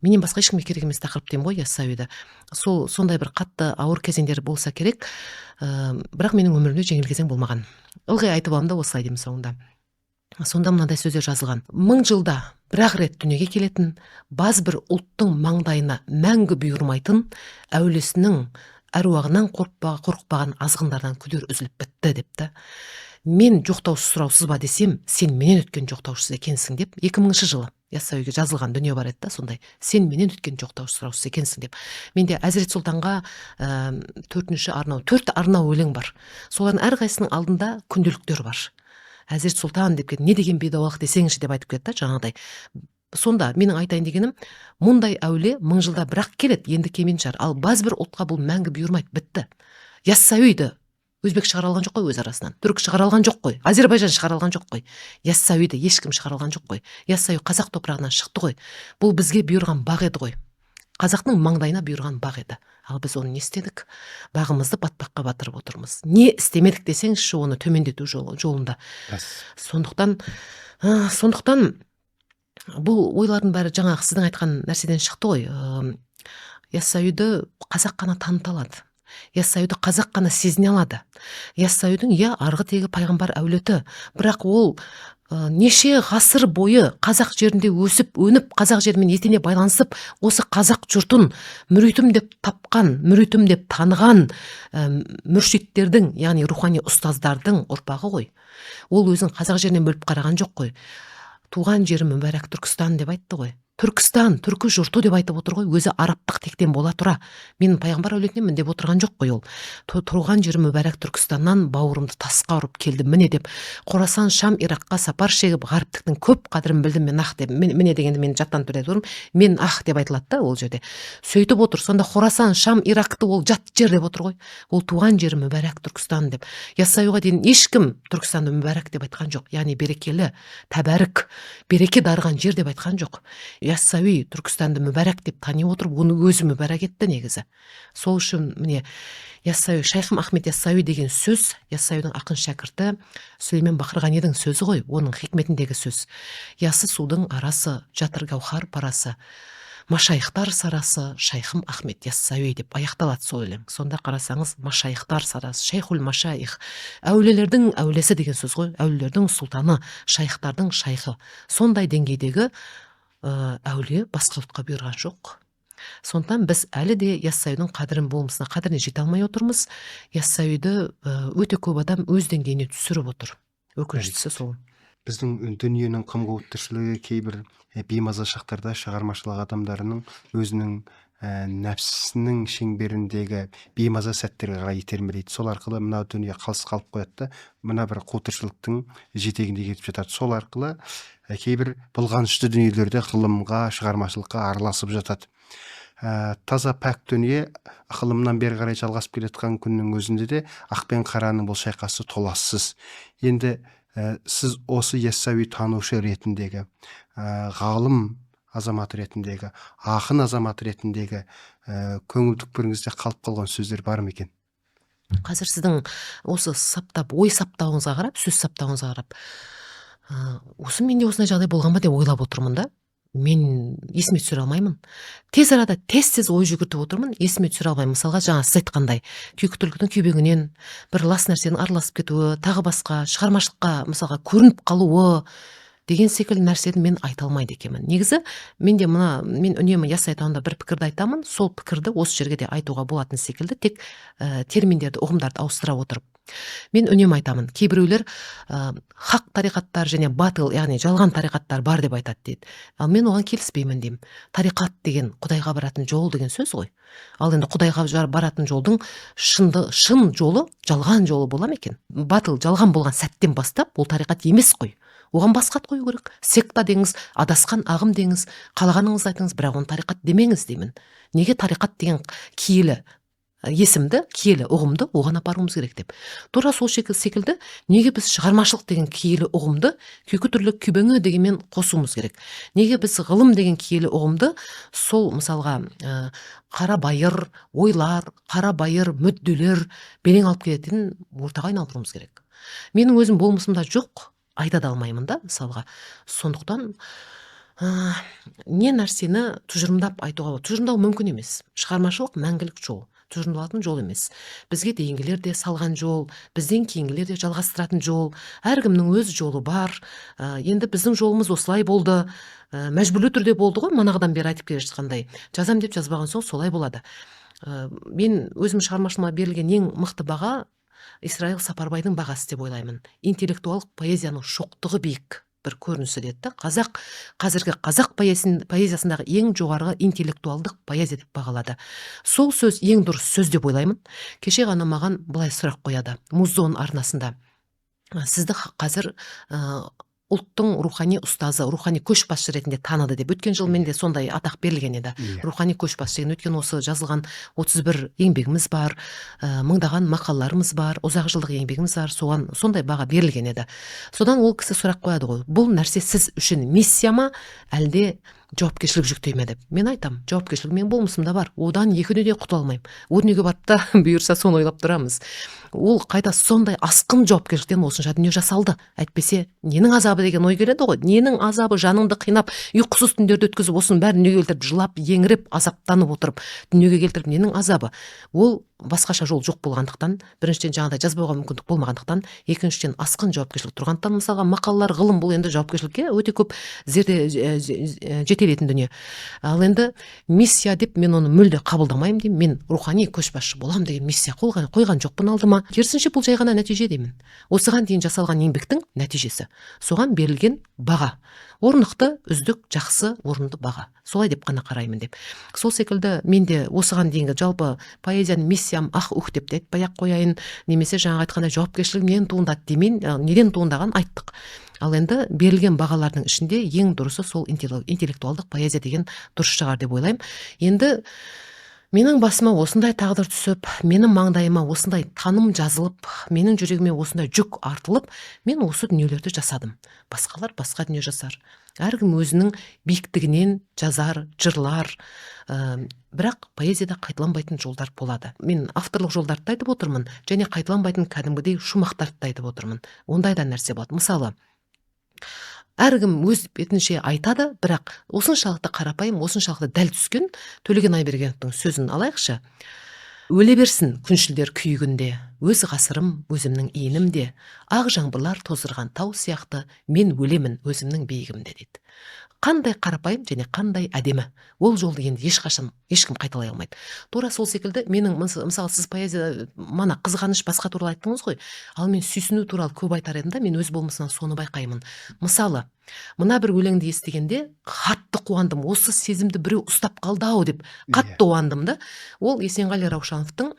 менен басқа ешкімге керек емес тақырып деймін ғой Яссауиді. Сол сондай бір қатты ауыр кезеңдер болса керек. Бірақ менің өмірімде жеңіл кезең болмаған. Ылғи айтып аламын да осылай деймін соңында. Сонда мынандай сөздер жазылған. 1000 жылда бір-ақ рет дүниеге келетін, баз бір ұлттың маңдайына мәңгі бұйырмайтын, әулесінің әруағынан қорықпаған азғындардан күдер үзіліп бітті депті. Мен жоқтаусыз сұраусыз ба десем, сен менен өткен жоқтаусыз екенсің деп 2000 жылы Яссауиге жазылған дүние бар еді да сондай. Сен менен өткен жоқтаусыз сұраусыз екенсің деп. Менде Әзірет Сұлтанға төртінші арнау, төрт арнау өлең бар. Солардың әрқайсысының алдында күнделіктер бар. Әзірет Сұлтан деп кетті. Не деген бейдауалық десеңші деп айтып кетті да жаңағыдай. Сонда менің айтайын дегенім, мұндай әулие 1000 жылда бірақ келеді, енді келмейтін шығар. Ал баз бір ұлтқа бұл мәңгі бұйырмайды, бітті. Яссауиді өзбек шығара алған жоқ қой өз арасынан, түрік шығара алған жоқ қой, Азербайжан шығара алған жоқ қой, Яссауиді ешкім шығара алған жоқ қой. Яссауи қазақ топырағынан шықты ғой. Бұл бізге бұйырған бақ еді ғой. Қазақтың маңдайына бұйырған бақ еді. Ал біз оны не істедік? Бағымызды батпаққа батырып отырмыз. Не істемедік десеңізші, оны төмендету жолында. Сондықтан бұл ойлардың бәрі жаңағы сіздің айтқан нәрседен шықты ғой. Яссауиді қазақ қана таныта алады. Яссауиді қазақ қана сезіне алады. Яссауидің иә арғы тегі пайғамбар әулеті, бірақ ол неше ғасыр бойы қазақ жерінде өсіп, өніп, қазақ жерімен етене байланысып, осы қазақ жұртын мүритім деп тапқан, мүритім деп таныған мүршиттердің, яғни рухани ұстаздардың ұрпағы ғой. Ол өзін қазақ жерінен бөліп қараған жоқ қой. Туған жері мүбәрәк Түркістан деп айтты ғой. Түркістан, түркі жұрты деп айтып отыр ғой, өзі арабтық тектен бола тұра. Мен пайғамбар әулетіненмін деп отырған жоқ қой ол. Тұрған жері мүбәрәк Түркістаннан бауырымды тасқа ұрып келдім міне деп. Қорасан, Шам, Иракқа сапар шегіп, ғаріптіктің көп қадірін білдім мен ах деп. Міне дегенде мен жаттан түрде айтып отырмын. Мен ах деп айтылады да ол жерде. Сөйтіп отыр. Сонда Қорасан, Шам, Иракты ол жат жер деп отыр ғой. Ол туған жері мүбәрәк Түркістан деп. Яссауиға дейін ешкім Түркістанды мүбәрәк деп айтқан жоқ. Яғни берекелі, тәбәрік, береке дарыған жер деп айтқан жоқ. Яссауи Түркістанды мүбәрәк деп тани отырып, оны өзі мүбәрәк етті негізі. Сол үшін міне Яссауи, Шайхым Ахмет Яссауи деген сөз Яссауидің ақын шәкірті Сүлеймен Бақырғанидің сөзі ғой, оның хикметіндегі сөз. Ясы судың арасы, жатыр гауһар парасы, машайықтар сарасы, Шайхым Ахмет Яссауи деп аяқталады сол өлең. Сонда қарасаңыз, машайықтар сарасы, шайхул машайих, әулиелердің әулиесі деген сөз ғой, әулиелердің сұлтаны, шайхтардың шайхы. Сондай деңгейдегі әулие басқа ұлтқа бұйырған жоқ. Сондықтан біз әлі де Яссауидің қадірін болмысына қадіріне жете алмай отырмыз. Яссауиді өте көп адам өз деңгейіне түсіріп отыр. Өкініштісі сол. Біздің дүниенің қым-қуыт тіршілігі кейбір беймаза шақтарда шығармашылық адамдарының өзінің нәпсісінің шеңберіндегі беймаза сәттерге қарай итермелейді. Сол арқылы мына дүние қалыс қалып қояды да, мына бір қу тіршіліктің жетегінде кетіп жатады. Сол арқылы кейбір былғанышты дүниелерде ғылымға, шығармашылыққа араласып жатады. Таза пәк дүние ықылымнан бері қарай жалғасып келе жатқан күннің өзінде де ақ пен қараның бұл шайқасы толассыз. Енді сіз осы Яссауи танушы ретіндегі, ғалым азамат ретіндегі, ақын азамат ретіндегі көңіл түкпіріңізде қалып қалған сөздер бар ма екен? Қазір сіздің осы саптап, ой саптауыңызға қарап, сөз саптауыңызға қарап, осы менде осындай жағдай болған ба деп ойлап отырмын да. Мен есіме түсіре алмаймын. Тез арада тез-тез ой жүгіртіп отырмын, есіме түсіре алмаймын. Мысалға, жаңа сіз айтқандай, күйкі түлкінің күйбеңінен бір лас нәрсенің араласып кетуі, тағы басқа шығармашылыққа мысалға көрініп қалуы деген секілді нәрсені мен айта алмайды екенмін. Негізі менде мына мен үнемі Яссауи тауында бір пікірді айтамын, сол пікірді осы жерге де айтуға болатын секілді, тек терминдерді, ұғымдарды ауыстыра отырып. Мен үнемі айтамын, кейбіреулер хақ тариқаттар және батыл, яғни жалған тариқаттар бар деп айтады дейді. Ал мен оған келіспеймін деймін. Тариқат деген Құдайға баратын жол деген сөз ғой. Ал енді Құдайға баратын жолдың шын жолы жалған жолы бола ма екен? Батыл жалған болған сәттен бастап ол тариқат емес қой. Оған басқа ат қою керек. Секта деңіз, адасқан ағым деңіз, қалағаныңызды айтыңыз, бірақ оны тариқат демеңіз деймін. Неге тариқат деген киелі есімді, киелі ұғымды оған апаруымыз керек деп. Тура сол секілді неге біз шығармашылық деген киелі ұғымды күйкі түрлі күйбеңі дегенмен қосуымыз керек? Неге біз ғылым деген киелі ұғымды сол мысалға қара байыр ойлар, қара байыр мүдделер белең алып келетін ортаға айналдыруымыз керек? Менің өзім болмысымда жоқ, айта да алмаймын да мысалға. Сондықтан не нәрсені тұжырымдап айтуға болады? Тұжырымдау мүмкін емес. Шығармашылық мәңгілік жол, тұжырымдалатын жол емес. Бізге дейінгілер де салған жол, бізден кейінгілер де жалғастыратын жол. Әркімнің өз жолы бар. Енді біздің жолымыз осылай болды. Мәжбүрлі түрде болды ғой, манағыдан бері айтып келе жатқандай. Жазам деп жазбаған соң солай болады. Мен өзім шығармашылығыма берілген ең мықты баға Исраил Сапарбайдың бағасы деп ойлаймын. Интеллектуалдық поэзияның шоқтығы биік бір көрінісі деді да. Қазіргі қазақ поэзиясындағы ең жоғарғы интеллектуалдық поэзия деп бағалады. Сол сөз ең дұрыс сөз деп ойлаймын. Кеше ғана маған былай сұрақ қояды Музон арнасында. Сізді қазір ұлттың рухани ұстазы, рухани көшбасшы ретінде таныды деп. Өткен жыл менде сондай атақ берілген еді. Рухани көшбасшы деген. Өткен осы жазылған 31 еңбегіміз бар, мыңдаған мақалаларымыз бар, ұзақ жылдық еңбегіміз бар, соған сондай баға берілген еді. Содан ол кісі сұрақ қояды ғой, бұл нәрсе сіз үшін миссия ма, әлде жауапкершілік жүктей ме деп. Мен айтам, жауапкершілік менің болмысымда бар, одан екі дүниеде құтыла алмаймын. О дүниеге барып та бұйырса соны ойлап тұрамыз. Ол қайта сондай асқын жауапкершіліктен осынша дүние жасалды. Әйтпесе ненің азабы деген ой келеді ғой. Ненің азабы, жаныңды қинап, ұйқысыз түндерді өткізіп, осының бәрін дүниеге келтіріп, жылап, еңіреп, азаптанып отырып дүниеге келтіріп ненің азабы? Ол басқаша жол жоқ болғандықтан, біріншіден жаңағыдай жазбауға мүмкіндік болмағандықтан, екіншіден асқын жауапкершілік тұрғандықтан, мысалға мақалалар, ғылым бұл енді жауапкершілікке өте көп зерде жетелейтін дүние. Ал енді миссия деп мен оны мүлде қабылдамаймын деймін. Мен рухани көшбасшы боламын деген миссия қойған жоқпын алдыма. Керісінше бұл жай ғана нәтиже деймін. Осыған дейін жасалған еңбектің нәтижесі. Соған берілген баға. Орнықты, үздік, жақсы, орынды баға. Солай деп қана қараймын деп. Сол секілді мен де осыған дейінгі жалпы поэзияның миссиям ах ух деп те айтпай ақ қояйын, немесе жаңа айтқандай жауапкершілік неден туындады демейін, неден туындағанын айттық. Ал енді берілген бағалардың ішінде ең дұрысы сол интеллектуалдық поэзия деген дұрыс шығар деп ойлаймын. Енді менің басыма осындай тағдыр түсіп, менің маңдайыма осындай таным жазылып, менің жүрегіме осындай жүк артылып, мен осы дүниелерді жасадым. Басқалар басқа дүние жасар. Әркім өзінің биіктігінен жазар, жырлар. Бірақ поэзияда қайталанбайтын жолдар болады. Мен авторлық жолдарды да айтып отырмын, және қайталанбайтын кәдімгідей шумақтарды да айтып отырмын. Ондай да нәрсе болады. Мысалы, әркім өз бетінше айтады, бірақ осыншалықты қарапайым, осыншалықты дәл түскен Төлеген Айбергеновтың сөзін алайықшы. Өле берсін күншілдер күйігінде, өз ғасырым өзімнің иінімде, ақ жаңбырлар тоздырған тау сияқты мен өлемін өзімнің биігімде дейді. Қандай қарапайым және қандай әдемі. Ол жолды енді ешқашан ешкім қайталай алмайды. Тура сол секілді менің мысалы, сіз поэзия, мана қызғаныш, басқа туралы айттыңыз ғой, ал мен сүйсіну туралы көп айтар едім да, мен өз болмысымнан соны байқаймын. Мысалы, мына бір өлеңді естігенде қатты қуандым, осы сезімді біреу ұстап қалды ау деп қатты қуандым да. Ол Есенғали Раушановтың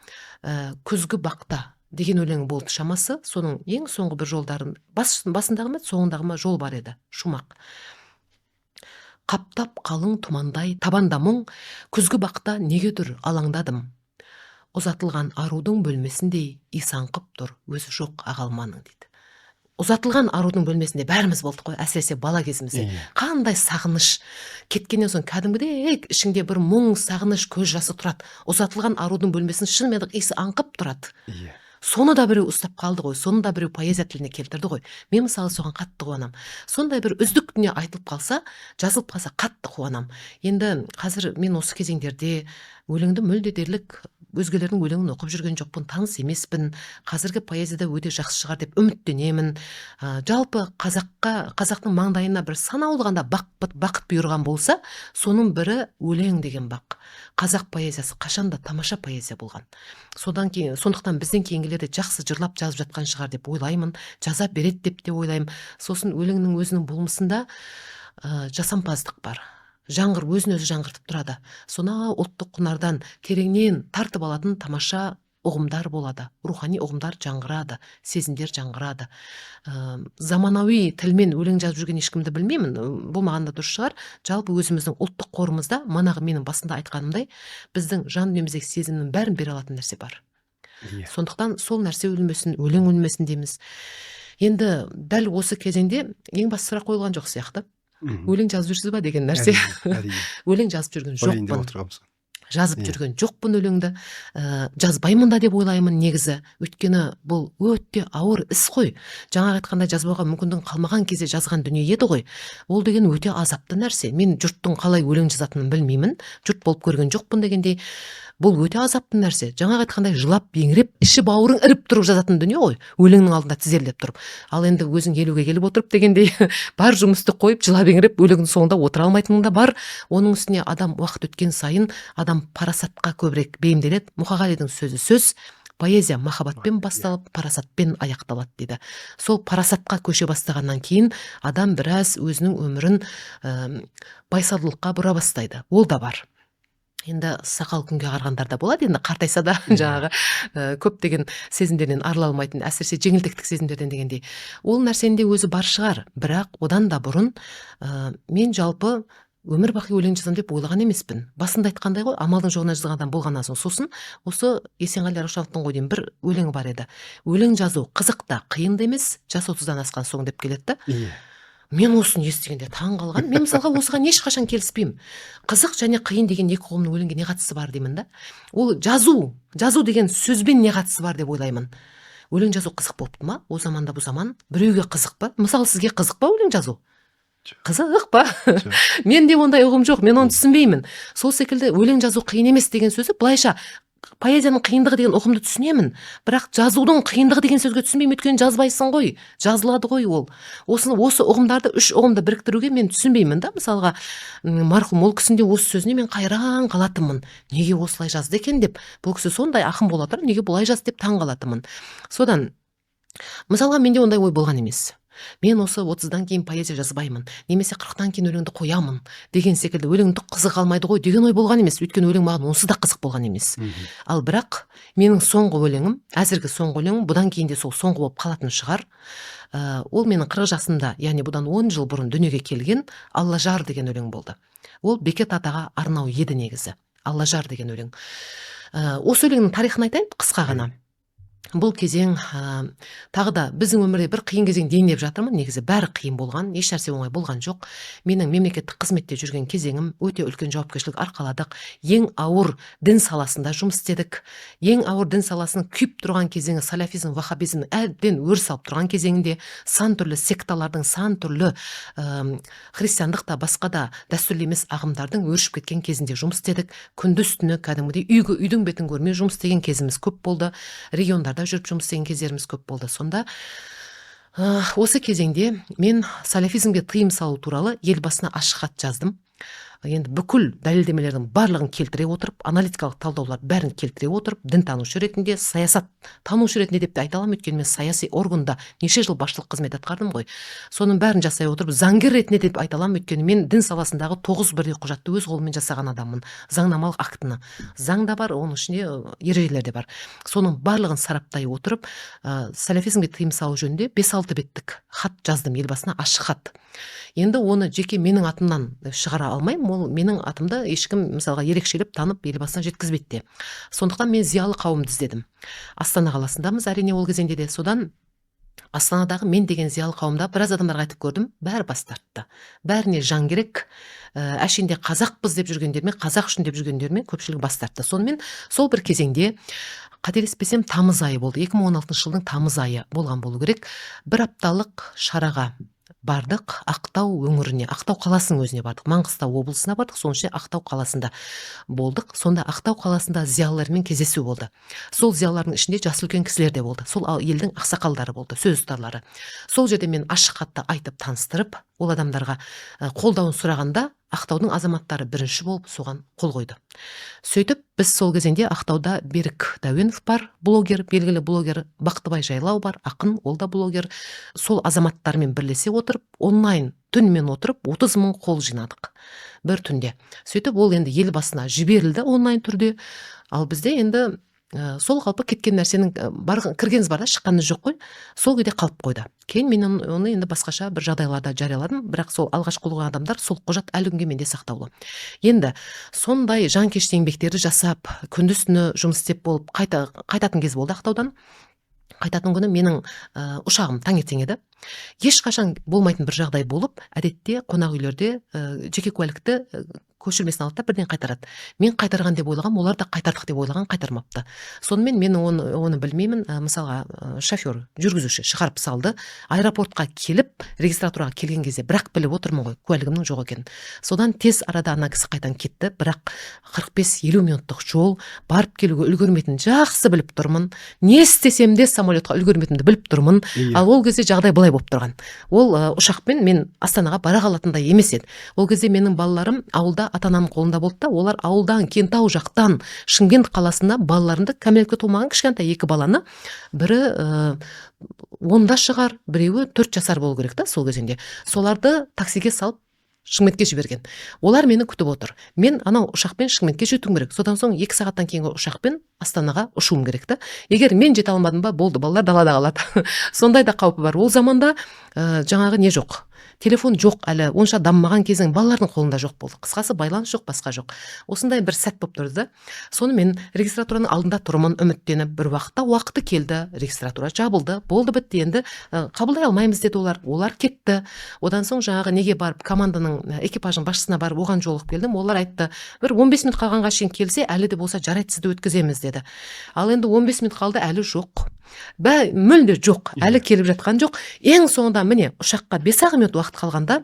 «Күзгі бақта» деген өлеңі болды шамасы. Соның ең соңғы бір жолдарын, басындағы ма, соңындағы ма жол бар еді, шумақ: «Қаптап қалың тұмандай табанда мұң, күзгі бақта негедүр алаңдадым. Ұзатылған арудың бөлмесіндей иіс аңқып тұр өзі жоқ ақ алманың», – дейді. Ұзатылған арудың бөлмесінде бәріміз болдық қой, әсіресе бала кезімізде. Қандай сағыныш! Кеткеннен соң кәдімгідей ішіңде бір мұң, сағыныш, көз жасы тұрады. Ұзатылған арудың бөлмесін шынымен ақ иісі аңқып тұрады. Соны да біреу ұстап қалды ғой, соны да біреу поэзия тіліне келтірді ғой. Мен, мысалы, соған қатты қуанамын. Сондай бір үздік дүние айтылып қалса, жазылып қалса, қатты қуанамын. Енді қазір мен осы кезеңдерде өлеңді мүлде дерлік өзгелердің өлеңін оқып жүрген жоқпын, таныс емеспін. Қазіргі поэзияда өте жақсы шығар деп үміттенемін. Жалпы қазаққа, қазақтың маңдайына бір санаулы ғана бақыт бұйырған болса, соның бірі өлең деген бақ. Қазақ поэзиясы қашанда тамаша поэзия болған. Содан кейін, сондықтан бізден кейінгілер де жақсы жырлап жазып жатқан шығар деп ойлаймын, жаза береді деп те ойлаймын. Сосын өлеңнің өзінің болмысында жасампаздық бар, жаңғыр, өзін өзі жаңғыртып тұрады. Сонау ұлттық құнардан тереңнен тартып алатын тамаша ұғымдар болады, рухани ұғымдар жаңғырады, сезімдер жаңғырады. Заманауи тілмен өлең жазып жүрген ешкімді білмеймін, болмағанда дұрыс шығар. Жалпы өзіміздің ұлттық қорымызда, манағы менің басында айтқанымдай, біздің жан дүниеміздегі сезімнің бәрін бере алатын нәрсе бар. Сондықтан сол нәрсе өлмесін, өлең өлмесін дейміз. Енді дәл осы кезеңде ең басты сұрақ қойылған жоқ сияқты. Өлең жазып жүрсіз ба деген нәрсе. әрине әрине Өлең жазып жүрген Қояйын деп жоқпын. отырғанбыз. Жазып жүрген жоқпын өлеңді, жазбаймын да деп ойлаймын негізі. Өйткені бұл өте ауыр іс қой. Жаңағы айтқандай, жазбауға мүмкіндігің қалмаған кезде жазған дүние еді ғой ол деген. Өте азапты нәрсе. Мен жұрттың қалай өлең жазатынын білмеймін, жұрт болып көрген жоқпын дегендей. Бұл өте азапты нәрсе. Жаңағы айтқандай, жылап еңіреп, іші бауырың іріп тұрып жазатын дүние ғой, өлеңнің алдында тізерлеп тұрып. Ал енді өзің 50-ге келіп отырып дегендей, бар жұмысты қойып, жылап еңіреп өлеңнің соңында отыра алмайтының да бар. Оның үстіне адам уақыт өткен сайын адам парасатқа көбірек бейімделеді. Мұқағалидың сөзі сөз: «Поэзия махаббатпен басталып, парасатпен аяқталады», – дейді. Сол парасатқа көше бастағаннан кейін адам біраз өзінің өмірін байсалдылыққа бұра бастайды. Ол да бар. Енді сақал күнге қарғандар да болады енді, қартайса да жаңағы көптеген сезімдерден арыла алмайтын, әсіресе жеңілтектік сезімдерден дегендей. Ол нәрсенің де өзі бар шығар. Бірақ одан да бұрын мен жалпы өмір бақи өлең жазамын деп ойлаған емеспін. Басында айтқандай ғой, амалдың жоғынан жазған адам болғаннан соң. Сосын осы Есенғали Раушановтың ғой деймін, бір өлеңі бар еді: «Өлең жазу қызық та, қиын да емес жас 30-дан асқан соң», – деп келеді да. Мен осыны естігенде таң қалған. Мен, мысалға, осыған ешқашан келіспеймін. Қызық және қиын деген екі ұғымның өлеңге не қатысы бар деймін да. Ол жазу, жазу деген сөзбен не қатысы бар деп ойлаймын. Өлең жазу қызық болыпты ма о заманда, бұл заман? Біреуге қызық па? Мысалы, сізге қызық па өлең жазу? Жоқ. Қызық па? Жоқ. Менде ондай ұғым жоқ, мен оны түсінбеймін. Сол секілді өлең жазу қиын емес деген сөзі, былайша, поэзияның қиындығы деген ұғымды түсінемін, бірақ жазудың қиындығы деген сөзге түсінбеймін. Өйткені жазбайсың ғой, жазылады ғой ол. Осы ұғымдарды, үш ұғымды біріктіруге мен түсінбеймін да. Мысалға, марқұм ол кісінің де осы сөзіне мен қайран қалатынмын, неге осылай жазды екен деп. Бұл кісі сондай ақын бола тұра, неге бұлай жазды деп таң қалатынмын. Содан, мысалға, менде ондай ой болған емес. Мен осы 30-дан кейін поэзия жазбаймын немесе 40-тан кейін өлеңді қоямын деген секілді, өлеңді қызық алмайды ғой деген ой болған емес. Өйткені өлең маған онсыз да қызық болған емес. Ал бірақ менің соңғы өлеңім, әзіргі соңғы өлеңім, бұдан кейін де сол соңғы болып қалатын шығар, ол менің 40 жасымда, яғни бұдан 10 жыл бұрын дүниеге келген «Аллажар» деген өлең болды. Ол Бекет атаға арнау еді негізі, «Аллажар» деген өлең. Осы өлеңнің тарихын айтайын қысқа ғана. Бұл кезең тағы да біздің өмірде бір қиын кезең дейін деп жатырмын. Негізі бәрі қиын болған, еш нәрсе оңай болған жоқ. Менің мемлекеттік қызметте жүрген кезеңім, өте үлкен жауапкершілік арқаладық. Ең ауыр дін саласында жұмыс істедік. Ең ауыр дін саласының күйіп тұрған кезеңі, салафизм, ваххабизм әбден өріс алып тұрған кезеңінде, сан түрлі секталардың, сан түрлі христиандық та, басқа да дәстүрлі емес ағымдардың өршіп кеткен кезінде жұмыс істедік. Күндіз түні кәдімгідей үйге, үйдің бетін көрмей жұмыс істеген кезіміз көп болды. Региондарда жүріп жұмыс істеген кездеріміз көп болды. Сонда Осы кезеңде мен салафизмге тыйым салу туралы Елбасына ашық хат жаздым. Енді бүкіл дәлелдемелердің барлығын келтіре отырып, аналитикалық талдаулар бәрін келтіре отырып, дінтанушы ретінде, саясат танушы ретінде деп те айта аламын, өйткені мен саяси органда неше жыл басшылық қызмет атқардым ғой. Соның бәрін жасай отырып, заңгер ретінде деп айта аламын, өйткені мен дін саласындағы 9 бірдей құжатты өз қолыммен жасаған адаммын, заңнамалық актіні. Заң да бар, оның ішінде ережелер де бар. Соның барлығын сараптай отырып, салафизмге тыйым салу жөнінде 5-6 беттік хат жаздым Елбасына, ашық хат. Енді оны жеке менің атымнан шығара алмаймын, ол менің атымды ешкім мысалға ерекшелеп танып Елбасына жеткізбейді де. Сондықтан мен зиялы қауымды іздедім. Астана қаласындамыз әрине ол кезеңде де. Содан Астанадағы мен деген зиялы қауымда біраз адамдарға айтып көрдім, бәрі бас тартты. Бәріне жан керек, әшейінде қазақпыз деп жүргендермен, қазақ үшін деп жүргендермен көпшілігі бас тартты. Сонымен сол бір кезеңде, қателеспесем, тамыз айы болды, 2016 жылдың тамыз айы болған болу керек. Бір апталық шараға бардық Ақтау өңіріне, Ақтау қаласының өзіне бардық, Маңғыстау облысына бардық, соның ішінде Ақтау қаласында болдық. Сонда Ақтау қаласында зиялылармен кездесу болды. Сол зиялылардың ішінде жасы үлкен кісілер де болды, сол елдің ақсақалдары болды, сөз ұстарлары. Сол жерде мен ашық хатты айтып таныстырып, ол адамдарға қолдауын сұрағанда, Ақтаудың азаматтары бірінші болып соған қол қойды. Сөйтіп біз сол кезеңде Ақтауда Берік Дәуенов бар, блогер, белгілі блогер, Бақтыбай Жайлау бар, ақын, ол да блогер. Сол азаматтармен бірлесе отырып, онлайн түнімен отырып 30 мың қол жинадық бір түнде. Сөйтіп ол енді ел басына жіберілді онлайн түрде. Ал бізде енді сол қалпы кеткен нәрсенің бар, кіргеніңіз бар да, шыққаныңыз жоқ қой, сол күйде қалып қойды. Кейін мен оны енді басқаша бір жағдайларда жарияладым, бірақ сол алғаш қол қойған адамдар, сол құжат әлі күнге менде сақтаулы. Енді сондай жанкешті еңбектерді жасап, күндіз түні жұмыс істеп болып, қайта қайтатын кез болды. Ақтаудан қайтатын күні менің ұшағым таңертең еді. Ешқашан болмайтын бір жағдай болып, әдетте қонақ үйлерде жеке куәлікті көшірмесін алады да, бірден қайтарады. Мен қайтарған деп ойлағанмын, олар да қайтардық деп ойлаған, қайтармапты. Сонымен мен оны білмеймін. Мысалға, шофер, жүргізуші шығарып салды. Аэропортқа келіп, регистратураға келген кезде бірақ біліп отырмын ғой куәлігімнің жоқ екенін. Содан тез арада ана кісі қайтадан кетті, бірақ 45-50 минуттық жол, барып келуге үлгермейтінін жақсы біліп тұрмын. Не істесем де самолетқа үлгермейтінімді біліп тұрмын. Ал ол кезде жағдай былай болып тұрған: ол ұшақпен мен Астанаға бара қалатындай емес еді. Ол кезде менің балаларым ауылда, ата анамның қолында болды да, олар ауылдан, Кентау жақтан Шымкент қаласына балаларымды, кәмелетке толмаған кішкентай екі баланы, бірі 10-да шығар, біреуі 4 жасар болу керек та сол кезеңде, соларды таксиге салып Шымкентке жіберген. Олар мені күтіп отыр. Мен анау ұшақпен Шымкентке жетуім керек, содан соң 2 сағаттан кейінгі ұшақпен Астанаға ұшуым керек та. Егер мен жете алмадым ба, болды, балалар далада қалады, сондай да қаупі бар. Ол заманда жаңағы не жоқ, телефон жоқ, әлі онша дамымаған кезең, балалардың қолында жоқ болды. Қысқасы, байланыс жоқ, басқа жоқ. Осындай бір сәт болып тұрды да. Сонымен регистратураның алдында тұрмын үміттеніп. Бір уақытта уақыты келді, регистратура жабылды, болды, бітті енді, қабылдай алмаймыз деді олар. Олар кетті. Одан соң жаңағы неге барып, команданың, экипаждың басшысына барып, оған жолығып келдім. Олар айтты, бір 15 минут қалғанға шейін келсе, әлі де болса жарайды, сізді өткіземіз деді. Ал енді 15 минут қалды, әлі жоқ, мүлде жоқ, әлі келіп жатқан жоқ. Ең соңында, міне, ұшаққа 5-ақ минут уақыт қалғанда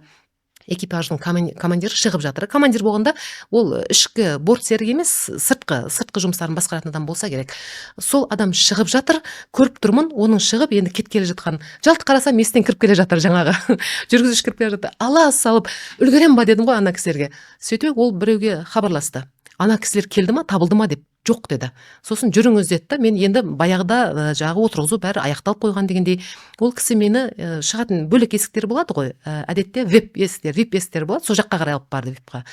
экипаждың командирі шығып жатыр. Командир болғанда, ол ішкі борт серігі емес, сыртқы жұмыстарын басқаратын адам болса керек. Сол адам шығып жатыр, көріп тұрмын оның шығып енді кеткелі жатқанын. Жалт қарасам, есіктен кіріп келе жатыр, жаңағы жүргізуші кіріп келе жатыр. Ала салып, үлгерем ба дедім ғой ана кісілерге. Сөйтіп ол біреуге хабарласты, ана кісілер келді ма, табылды ма деп. Жоқ деді. Сосын жүріңіз деді да. Мен енді баяғыда жаңағы отырғызу бәрі аяқталып қойған дегендей, ол кісі мені шығатын бөлек есіктер болады ғой, әдетте вип есіктер, вип есіктер болады, сол жаққа қарай алып барды, випқа.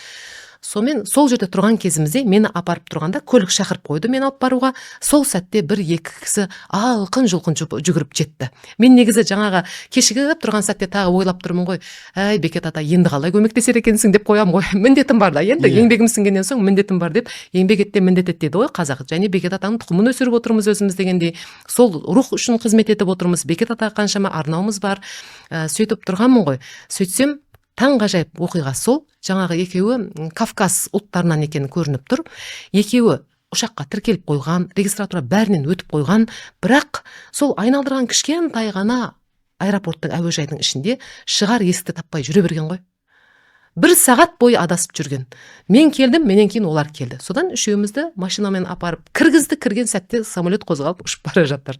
Сонымен сол жерде тұрған кезімізде, мені апарып тұрғанда, көлік шақырып қойды мені алып баруға. Сол сәтте бір екі кісі алқын жұлқын жүгіріп жетті. Мен негізі жаңағы кешігіп тұрған сәтте тағы ойлап тұрмын ғой: әй, Бекет ата, енді қалай көмектесер екенсің деп қоямын ғой. Міндетім бар да енді. Еңбегім сіңгеннен соң міндетім бар деп, еңбек ет те міндет ет дейді ғой қазақ. Және Бекет атаның тұқымын өсіріп отырмыз өзіміз дегендей, сол рух үшін қызмет етіп отырмыз. Бекет атаға қаншама арнауымыз бар. Сөйтіп тұрғанмын ғой. Сөйтсем, таңғажайып оқиға: сол жаңағы екеуі Кавказ ұлттарынан екені көрініп тұр. Екеуі ұшаққа тіркеліп қойған, регистратура бәрінен өтіп қойған, бірақ сол айналдырған кішкентай ғана аэропорттың, әуежайдың ішінде шығар есікті таппай жүре берген ғой. Бір сағат бойы адасып жүрген. Мен келдім, менен кейін олар келді. Содан үшеумізді машинамен апарып кіргізді. Кірген сәтте самолет қозғалып ұшып бара жатыр.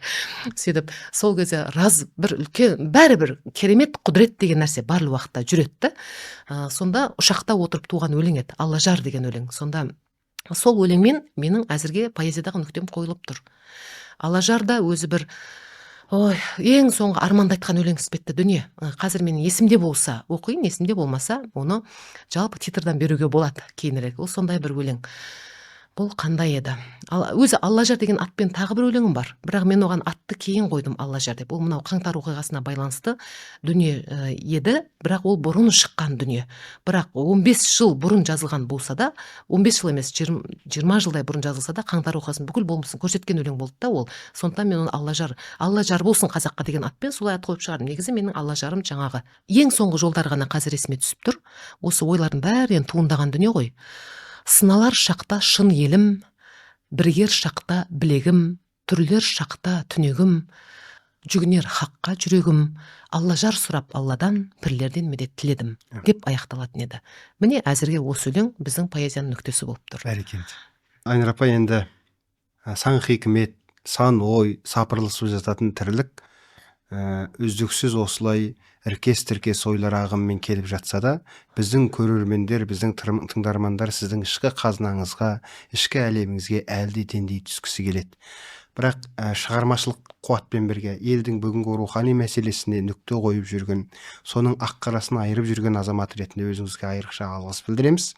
Сөйтіп сол кезде раз бір үлкен, бәрібір керемет құдірет деген нәрсе барлық уақытта жүреді да. Сонда ұшақта отырып туған өлең еді, Алла жар деген өлең. Сонда сол өлеңмен менің әзірге поэзиядағы нүктем қойылып тұр. Алла жар да өзі бір, ой, ең соңғы арманда айтқан өлең іспетті дүние. Қазір менің есімде болса оқиын, есімде болмаса оны жалпы титрдан беруге болады кейінірек. Ол сондай бір өлең. Бұл қандай еді? Ал, өзі Алла жар деген атпен тағы бір өлеңім бар. Бірақ мен оған атты кейін қойдым, Алла жар деп. Ол мынау қаңтар оқиғасына байланысты дүние еді, бірақ ол бұрын шыққан дүние. Бірақ 15 жыл бұрын жазылған болса да, 15 жыл емес, 20 жылдай бұрын жазылса да, қаңтар оқиғасының бүкіл болмысын көрсеткен өлең болды да ол. Сондықтан мен оны Алла жар, Алла жар болсын қазаққа деген атпен солай ат қойып шығардым. Негізі менің Алла жарым жаңағы ең соңғы жолдары ғана қазір есіме түсіп тұр. Осы ойлардың бәрінен туындаған дүние ғой. Сыналар шақта шын елім, бірігер шақта білегім, түрлер шақта түнегім, жүгінер хаққа жүрегім, Алла жар сұрап Алладан, пірлерден медет тіледім деп аяқталатын еді. Міне, әзірге осы өлең біздің поэзияның нүктесі болып тұр. Бәрекелді. Айнұр апай, енді сан хикмет, сан ой сапырылысып жататын тірлік үздіксіз осылай іркес тіркес ойлар ағымымен келіп жатса да, біздің көрермендер, біздің тыңдармандар сіздің ішкі қазынаңызға, ішкі әлеміңізге әлі де теңдей түскісі келеді. Бірақ шығармашылық қуатпен бірге елдің бүгінгі рухани мәселесіне нүкте қойып жүрген, соның ақ қарасын айырып жүрген азамат ретінде өзіңізге айрықша алғыс білдіреміз.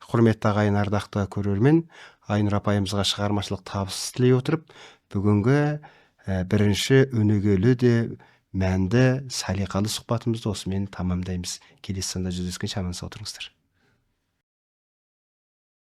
Құрметті ағайын, ардақты көрермен, Айнұр апайымызға шығармашылық табыс тілей отырып, бүгінгі бірінші өнегелі де мәнді салиқалы сұхбатымызды осымен тамамдаймыз. Келесі санда жүздескенше аман сау тұрыңыздар.